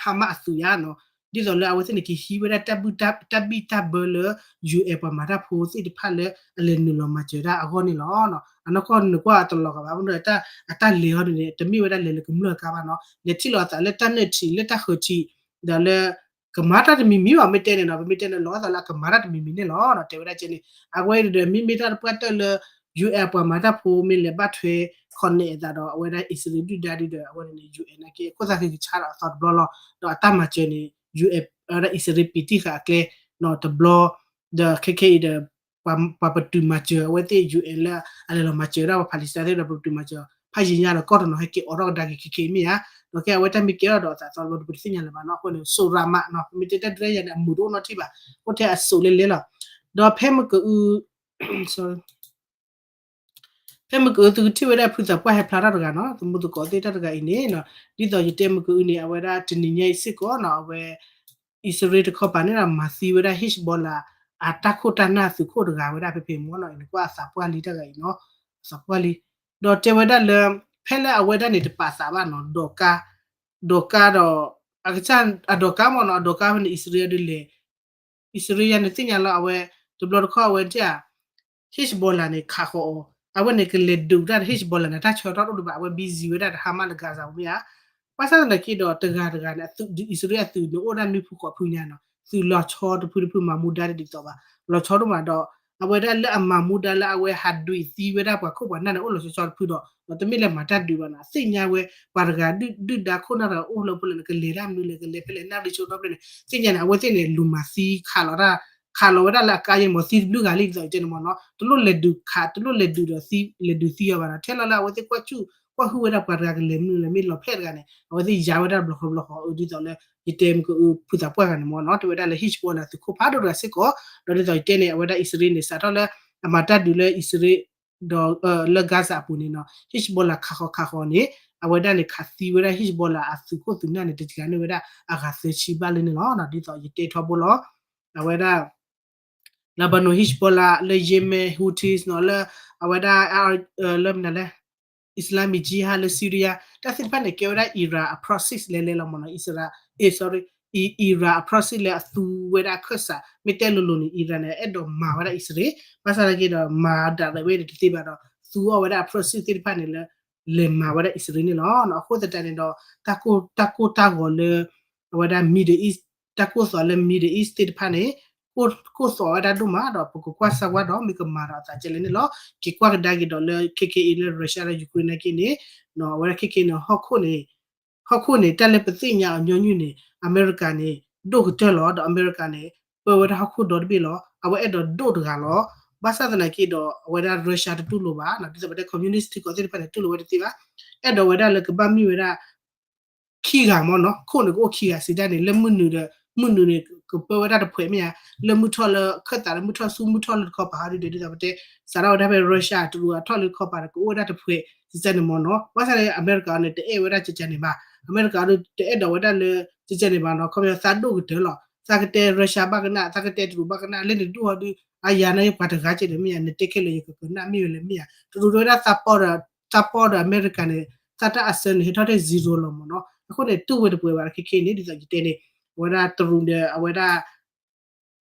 Hamas အသုးယါနီၤ, ဒ်သိးလၢအဝဲသ့ၣ်န့ၣ် ကဟံးဝဲဒၣ်တၢ်ဘံၣ်တၢ်ဘၢလၢ UN ပှၤမၤတၢ်ဖိသ့ၣ်တဖၣ်လၢအလဲၤနုာ်လီၤမၤစၢၤဒၣ်အဂီၢ်န့ၣ်လီၤ. အနီၢ်ကီၢ်န့ၣ်ကွၢ်အတလီၤဂာ်ဘၣ် မ့ၢ်ဒီး အတၢ်လဲၤဟီဒ်န့ၣ် တမ့ၢ်ဝဲဒၣ်လဲၤလၢကမျၢၢ်အကါဘၣ်နီၤ, လဲၤထံၣ်လီၤအသးလၢတၢ်နၢၣ်ထံး လၢတၢ်ဃၢၤထံး ဒီးလၢ ကမၤတၢ်တမံၤမံၤဘၣ် မ့ၢ်တဲန့ၣ်နီၤ, ပမ့ၢ်တဲန့ၣ် လီၤသးလၢအကမၤတၢ်တမံၤမံၤန့ၣ်လီၤနီၤ, တဲဝဲဒၣ်ကဲန့ၣ်. အဝဲဒီး မ့မ့ၢ်တၢ်တပှၢ်တၢၢ်လၢ UN ပှၤမၤတၢ်ဖိမ့ၢ်လဲၤဘၣ်ထွဲ connect အသးဒီး အဝဲဒၣ်အံၣ်စရ့လးဒုၣ်ဒါဒ်ဒီး အဝဲန့ၣ် UN နာ်က့ ခိၣ်သၣ်ဃံကဆါဒီးအသီတဘျီလီၤ. ဒီးအတၢ်မၤစၢၤန့ၣ် UN အဝဲဒၣ်အံၣ်စရ့လးပံၤတံၢ်ဃာ်အကျဲနီၤ တဘျီ ဒီးခဲခဲအံၤဒီး ပှၤပတုာ်မၤစၢၤအဝဲသ့ၣ် UN လၢအလဲၤလီၤမၤစၢၤဒၣ်ပှၤ Palestine သ့ၣ်ဒီး ပတုာ်မၤစၢၤ ဖးယံာ်ညါဒီးကီၢ်တနီၤဟဲက့ၤအိးထီၣ်ကဒါက့ၤခဲခဲအံၤမ့ၢ်ဧါ, ဒီးကဲအဝဲတၢ်မ့ၢ်ကဲထီၣ်ဒီးအသးသီတဘျီ ပတသ့ၣ်ညါလၢၤဘၣ်နီၤ. အဃိန့ၣ် စိၤရၤမးနီၤ ပမ့ၢ်တဲတၢ် dress ယၤန့ၣ် အမုာ်တအိၣ်နီတထံၣ်ဘၣ်, အိၣ်ထဲအစိၤလဲလဲလီၤ. ဒီးဖဲမကၢအူ ဖဲမကၢအူသုကထံၣ်ဝဲဒၣ်ဖုသးပှၢ်ဟဲဖျါထီၣ်တဂၤနီၤ, သမူသကိးသ့ၣ်တၢ်တဂၤအံၤန့ၣ်နီၤ, ဒ်သိးယတဲမကၢအူန့ၣ် အဝဲဒၣ်တနံၤညါအံၤစ့ၢ်ကီးနီၤ အဝဲ အံၣ်စရ့လးတခီပၤန့ၣ်ဒီး မၤသံဝဲဒၣ် Hezbollah အတၢ်ခိၣ်တၢ်နၢ်သုးခိၣ်တဂၤဝဲဒၣ်ဖဲဖဲမ့ၢ်နီၤ, နကွၢ်အသးပှၢ်လံတၢ်ဂၤအံၤနီၤ, အသးပှၢ်လံ. ဒီးတဲဝဲဒၣ်လၢ ဖဲလၢအဝဲဒၣ်န့ၣ်တပာ်သးဘၣ်နီၤ, ဒီးကါ ဒီးကါဒီး အကစၢ်အဒီးကါမ့ၢ်နီၤ, အဒီးကါဖဲန့ၣ်အံၣ်စရ့လးဒုးလဲၤ အံၣ်စရ့လးယါန့ၣ်သ့ၣ်ညါလီၤ အဝဲ တဘျီတခီၣ်အဝဲဒၣ် Hezbollah န့ၣ် ခးဃီၤအီၤ, အဝဲန့ၣ်ကလဲၤဒုးတၢ် Hezbollah န့ၣ် တၢ်ဆၢကတီၢ်တအိၣ်ဒံးဘၣ်, အဝဲ busy ဝဲဒၣ်ဒီး Hamas လၢ Gaza ပူၤမ့ၢ်ဧါ. ဘၣ်ဆၣ်သနာ်က့ဒီး တဂၤတဂၤန့ၣ် အသုး အံၣ်စရ့လးအသုးန့ၣ် အိၣ်ဒၣ်နွံဖုဃိးဖုညါနီၤ, သုးလီၤဆီတဖုတဖု မၤမူဒါတဒ်သိးဘၣ်, လီၤဆီဒိၣ်မးဒီး အဝဲဒၣ်လၢအမၤမူဒါလၢအဝဲဟးဒုးသံဝဲဒၣ်ပှၤခိၣ်ပှၤနၢ်န့ၣ် အိၣ်လီၤဆီဆီတဖုဒီး ဒီးတမ့ၢ်လၢမၤတၢ်ဒုးဘၣ်နီၤ, သ့ၣ်ညါဝဲ ပှၤတဂၤဒုၣ်ဒါခိၣ်နၢ်တဂၤအိၣ်လၢဖိလဲၣ်န့ၣ် ကလဲၤတၢ်မနုၤလဲၣ် ကလဲၤဖဲလဲၣ် နၣ်ရံၣ်ဆိကတီၢ်ဖဲလဲၣ်န့ၣ် သ့ၣ်ညါန့ၣ် အဝဲသ့ၣ်န့ၣ် လူၤမၤသံခးလီၤတၢ် ခးလီၤဝဲဒၣ်လၢအကါယဲၢ်မး သံတဘျုးဂၤလံ ဒ်သိးယတဲန့ၣ်မ့ၢ်နီၤ, တလိၣ်လဲၤဒုးခး တလိၣ်လဲၤဒုးဒီးသံ လဲၤဒုးသံအီၤဘၣ်နီၤ, ထဲလီၤလၢအဝဲသ့ၣ်ကွၢ်ဆူၣ် ကွၢ်ဟုၣ်ဝဲဒၣ်ပှၤတဂၤကလဲၤမနုၤလဲၣ် မ့ၢ်လီၤဖျဲၣ်တဂၤန့ၣ် အဝဲသ့ၣ်ယါဝဲဒၣ်တဘျီဃီဘျီဃီ အဒ်သိးလၢ ယတဲမ့ၢ်ကဖုသးပှၢ်ဂၤန့ၣ်မ့ၢ်နီၤ, တဲဝဲဒၣ်လၢ Hezbollah သုးခိၣ်ဖးဒိၣ်တဂၤစ့ၢ်ကီး, ဒီးဒ်သိးယတဲန့ၣ် အဝဲဒၣ်အံၣ်စရ့လးန့ၣ် စးထီၣ်လၢ အမၤတၢ်ဒုးလၢအံၣ်စရ့လး ဒီး လၢ Gaza အပူၤန့ၣ်နီၤ Hezbollah ခးဃီၤခးဃီၤန့ၣ် အဝဲဒၣ်န့ၣ် ခးသံဝဲဒၣ် Hezbollah အသုးခိၣ်သုးနၢ်န့ၣ် တစှၤန့ၢ်ဝဲဒၣ်အဂၤသၢဆံဘၣ်လၢန့ၣ်လီၤ. ဒ်သိးယတဲထီဘိလီၤ အဝဲဒၣ် Lebanon Hezbollah လၢ Yemen Houthis နီၤ လၢ အဝဲဒၣ် လၢမနုၤလဲၣ် Islamic Jihad လၢ Syria တၢ်သ့ၣ်တဖၣ်န့ၣ် ကဲဝဲဒၣ် Iran အ proxy လဲၤလဲၤလီၤမ့ၢ်နီၤ Israel အ sorry Iran အ proxy လၢအသူဝဲဒၣ်ခၢၣ်စး မ့ၢ်တဲလိၤလိၤန့ၣ် Iran န့ၣ် အဲၣ်ဒိးမၤဝဲဒၣ်အံၣ်စရ့လး ဘၣ်ဆၣ်သနာ်က့ဒီး မၤဒၣ်ဝဲန့ၣ်တသ့ဘၣ်ဒီး သူအီၤဝဲဒၣ်အ proxy သ့ၣ်တဖၣ်န့ၣ်လၢ လဲၤမၤဝဲဒၣ်အံၣ်စရ့လးန့ၣ်လီၤ. အဃိသတးန့ၣ်ဒီး တၢ်ကိၢ်တၢ်ဂီၤလၢ အဝဲဒၣ် Middle East တၢ်ကိၢ်သီးလၢ Middle East သ့ၣ်တဖၣ်န့ၣ် ကိၢ်သီးဝဲဒၣ်ဒိၣ်မးဒီး ပကကွၢ်စၢ်ဝါဒီး မ့ၢ်ကမၤဒီးအသးကဲလဲၣ်န့ၣ်လီၤ. က့ၤကွၢ်ကဒါက့ၤဒီးလၢ ခဲကနံၣ်အံၤလၢ Russia ဒီး Ukraine နာ်က့န့ၣ် အဝဲဒၣ်ခဲကနံၣ်အံၤန့ၣ် ဟီၣ်ခိၣ်န့ၣ် ဟီၣ်ခိၣ်န့ၣ် တၢ်လၢပသ့ၣ်ညါအီၤညီနုၢ်န့ၣ် အမဲရကၤန့ၣ် ဒိၣ်ကတၢၢ်လီၤ. ဒီးအမဲရကၤန့ၣ် ပၢဝဲဒၣ်ဟီၣ်ခိၣ်ဒီတဘ့ၣ်လီၤ. အဝဲအဲၣ်ဒိးဒိၣ်တဂၤလီၤ. ဘၣ်ဆၣ်သနာ်က့ဒီး အဝဲဒၣ် Russia တတူၢ်လိာ်ဘၣ် ဒ်သိးပတဲ communist ထံကီၢ်သ့ၣ်တဖၣ်န့ၣ် တူၢ်လိာ်ဝဲတသ့ဘၣ်. အဲၣ်ဒိးဝဲဒၣ်လၢကဘၣ်မ့ၢ်ဝဲဒၣ် ခံဂၤမ့ၢ်နီၤ ခိၣ်န့ၣ်ကအိၣ်ခံဂၤစံးတၢ်န့ၣ် လၢမုၢ်နုာ်ဒီး မုၢ်နုာ်န့ၣ် ကပၢဝဲဒၣ်တဖှဲးမ့ၢ်ဧါ, လၢမုၢ်ထီၣ်လၢခၢၣ်သးလၢမုၢ်ထီၣ်ဆူမုၢ်ထီၣ်လၢတခီပၤဟီဒ်ဒီး ဒ်သိးပတဲ စးထီၣ်ဝဲဒၣ်ဖဲ Russia တရူးအထီၣ်လၢတခီပၤဒီး ကအိၣ်ဝဲဒၣ်တဖှဲးစံးတၢ်န့ၣ်မ့ၢ်နီၤ. ဘၣ်ဆၣ်လၢအမဲရကၤန့ၣ် တအဲၣ်ဝဲဒၣ်ကကန့ၣ်ဘၣ်. အမဲရကၤန့ၣ် တအဲၣ်ဒိးဝဲဒၣ်လၢကကန့ၣ်ဘၣ်နီၤ ခီပညီသးဒိၣ်ကတၢၢ်လီၤ. သးကတဲ Russia ဘၣ်ကနၣ်, သးကတဲတရူးဘၣ်ကနၣ်, လၢနဒုးအီၤဒုး အယၤန့ၣ် ပှၤတဂၤကဲဒီးမ့ၢ်ယၤ, နတဲခဲလၢာ်ယကကနၣ်မ့ၢ်ဝဲလဲၣ်မ့ၢ်ယၤ, တရူးတဲဝဲဒၣ် သးပီဒီးအမဲရကၤန့ၣ် သးတၢ်အဆၢန့ၣ် ဟဲထီၣ်ထဲ zero လီၤမ့ၢ်နီၤ. အဃိန့ၣ် တူၢ်ဝဲတပှဲၤဘၣ် ခဲခဲအံၤန့ၣ် ဒ်သိးယတဲန့ၣ် အဝဲဒၣ်တရူးဒီး အဝဲဒၣ်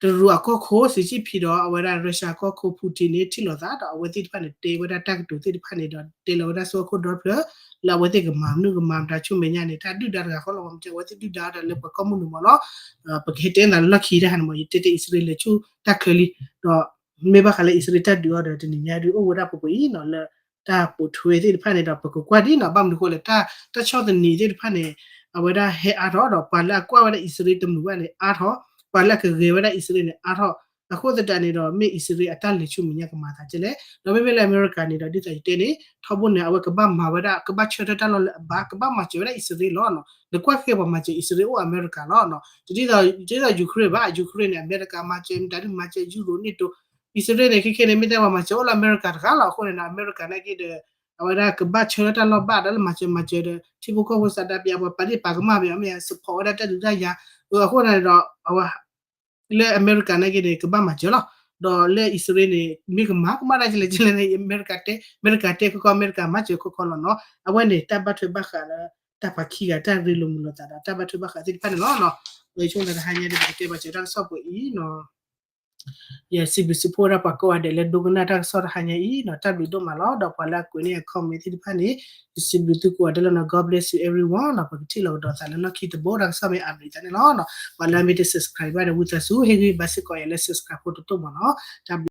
တရူးအကီၢ်ခိၣ် Xi Jinping ဒီး အဝဲဒၣ် Russia ကီၢ်ခိၣ် Putin န့ၣ် ထံၣ်လိာ်သးဒီး အဝဲသ့ၣ်တဖၣ်န့ၣ် တဲဝဲဒၣ်တၢ်ကတိၤသ့ၣ်တဖၣ်န့ၣ်ဒီး တဲလီၤဝဲဒၣ်ဆူဟီၣ်ခိၣ်ဒီဖျၢၣ် လၢအဝဲသ့ၣ်ကမၤမနုၤကမၤမတၤဆူမဲာ်ညါန့ၣ် တၢ်ဒုၣ်ဒါတဂၤဃီလီၤ. မ့ၢ်တဲ အဝဲသ့ၣ်ဒုၣ်ဒါဒီးလၢပှၤကီၢ်မုၢ်နုာ်မ့ၢ်နီၤ, ပကဟဲတဲနၤလၢလီၢ်ခံတၢ်ဟးန့ၣ်မ့ၢ် ယတဲတဲအံၣ်စရ့လးလဲၤဆူတၢ်ချၢလံ, ဒီးမ့ၢ်ဘၣ်ဃးလၢအံၣ်စရ့လးတၢ်ဒုးအီၤဒီး တနံၤညါဒုးအိၣ်ဝဲဒၣ်ပှဲၤပှဲၤအံၤနီၤ လၢတၢ်ပိာ်ထွဲသ့ၣ်တဖၣ်န့ၣ်ဒီး ပကကွၢ်ဒ်နီၤ, ဘၣ်မနုၤအဃိလဲၣ် တၢ်ဆီၣ်သနံးသ့ၣ်တဖၣ်န့ၣ် အဝဲဒၣ်ဟဲအါထီၣ်ဒီး ပှၤလၢအကွၢ်ဝဲဒၣ်အံၣ်စရ့လးတမုာ်ဘၣ်န့ၣ် အါထီၣ်, ပှၤလၢအကဂဲၤဝဲဒၣ်အံၣ်စရ့လးန့ၣ် အါထီၣ်, အဃိသတးန့ၣ်ဒီး မ့ၢ်အံၣ်စရ့လးအတၢ်လဲၤဆူမဲာ်ညါကမၤသးဒ်လဲၣ်, ဒီးမ့မ့ၢ်လၢအမဲရကၤန့ၣ်ဒီး ဒ်သိးယတဲန့ၣ် ထီဘိန့ၣ် အဝဲကဘၣ်မၤဝဲဒၣ် ကဘၣ်ဆၢထၢၣ်တၢ်လီၢ်လၢအဘၣ်, ကဘၣ်မၤစၢၤဝဲဒၣ်အံၣ်စရ့လးလီၤ. နကွၢ်ဃဲပှၤမၤစၢၤအံၣ်စရ့လးအိၣ်အမဲရကၤလီၤ. တဒ်သိး Ukraine ဘၣ်, Ukraine န့ၣ် အမဲရကၤမၤစၢၤ မတၤဒုမၤစၢၤ ယူရိၤ NATO, အံၣ်စရ့လးန့ၣ် ခဲခဲန့ၣ် မ့ၢ်တဲပှၤမၤစၢၤအိၣ်လၢအမဲရကၤတဂၤလီၤ. အဃိန့ၣ်ဒီး အမဲရကၤနာ်က့ဒီး အဝဲဒၣ်ကဘၣ်ဆၢထၢၣ်တၢ်လီၢ်ဘၣ်ဒီးလၢမၤစၢၤမၤစၢၤဒီး ထံဖိကီၢ်ဖိစးဒးပယါပှၤပာ်ဒ့ၣ်ပာ်ကမၣ်ပယါမ့ၢ် support ဝဲဒၣ်တၢ်ဒုးတၢ်ယၤ, အဃိန့ၣ်ဒီး အဝဲ လၢအမဲရကၤနာ်က့န့ၣ် ကဘၣ်မၤစၢၤလီၤ. ဒီးလၢအံၣ်စရ့လးန့ၣ် မ့ၢ်ကမၤကမၣ်တၢ်ကလဲၣ်ကလဲၣ်န့ၣ် အမဲရကၤတဲ အမဲရကၤတဲခီခီ အမဲရကၤမၤစၢၤခီခီလီၤနီၤ. အဝဲန့ၣ် တၢ်ဘၣ်ထွဲဘၣ်ဃးလၢ တၢ်ပှၤခံဂၤတၢ်ရ့လိာ်မုာ်လိာ်သးဒီး တၢ်ဘၣ်ထွဲဘၣ်ဃးသ့ၣ်တဖၣ်န့ၣ်လီၤ. လၢဆိကမိၣ်တဟါညါဒီး ပကတဲပာ်စၢၤတၢ်ကစီၣ်ပှဲၤအံၤနီၤ. ယစံးဘျုးစံးဖှိၣ်ဝဲဒၣ်ပှၤကိးဂၤဒဲးလၢဒိကနၣ်တၢ်ကစီၣ်တဟါညါအံၤနီၤ, တၢ်ဘျုးဒိၣ်မးလီၤ. ဒီးပှၤလၢအကွဲးန့ၢ်အ comment သ့ၣ်တဖၣ်န့ၣ် ယစံးဘျုးသုကိးဂၤဒဲးလီၤနီၤ. God bless you everyone နီၤ. ပကထံၣ်လိာ်ကဒီးသးလၢလီၢ်ခံတဘိ တၢ်ကစီၣ်မ့ၢ် update သးန့ၣ်လီၤ. ပှၤလၢအမ့ၢ်တ subscribe ဘၣ်ဒီး ဝံသးစူၤ ဟ့ၣ်ဂံၢ်ဘါစ့ၢ်ကီးယၤလၢ subscribe ဖိတတိၢ်မးနီၤ. တၢ်ဘျုး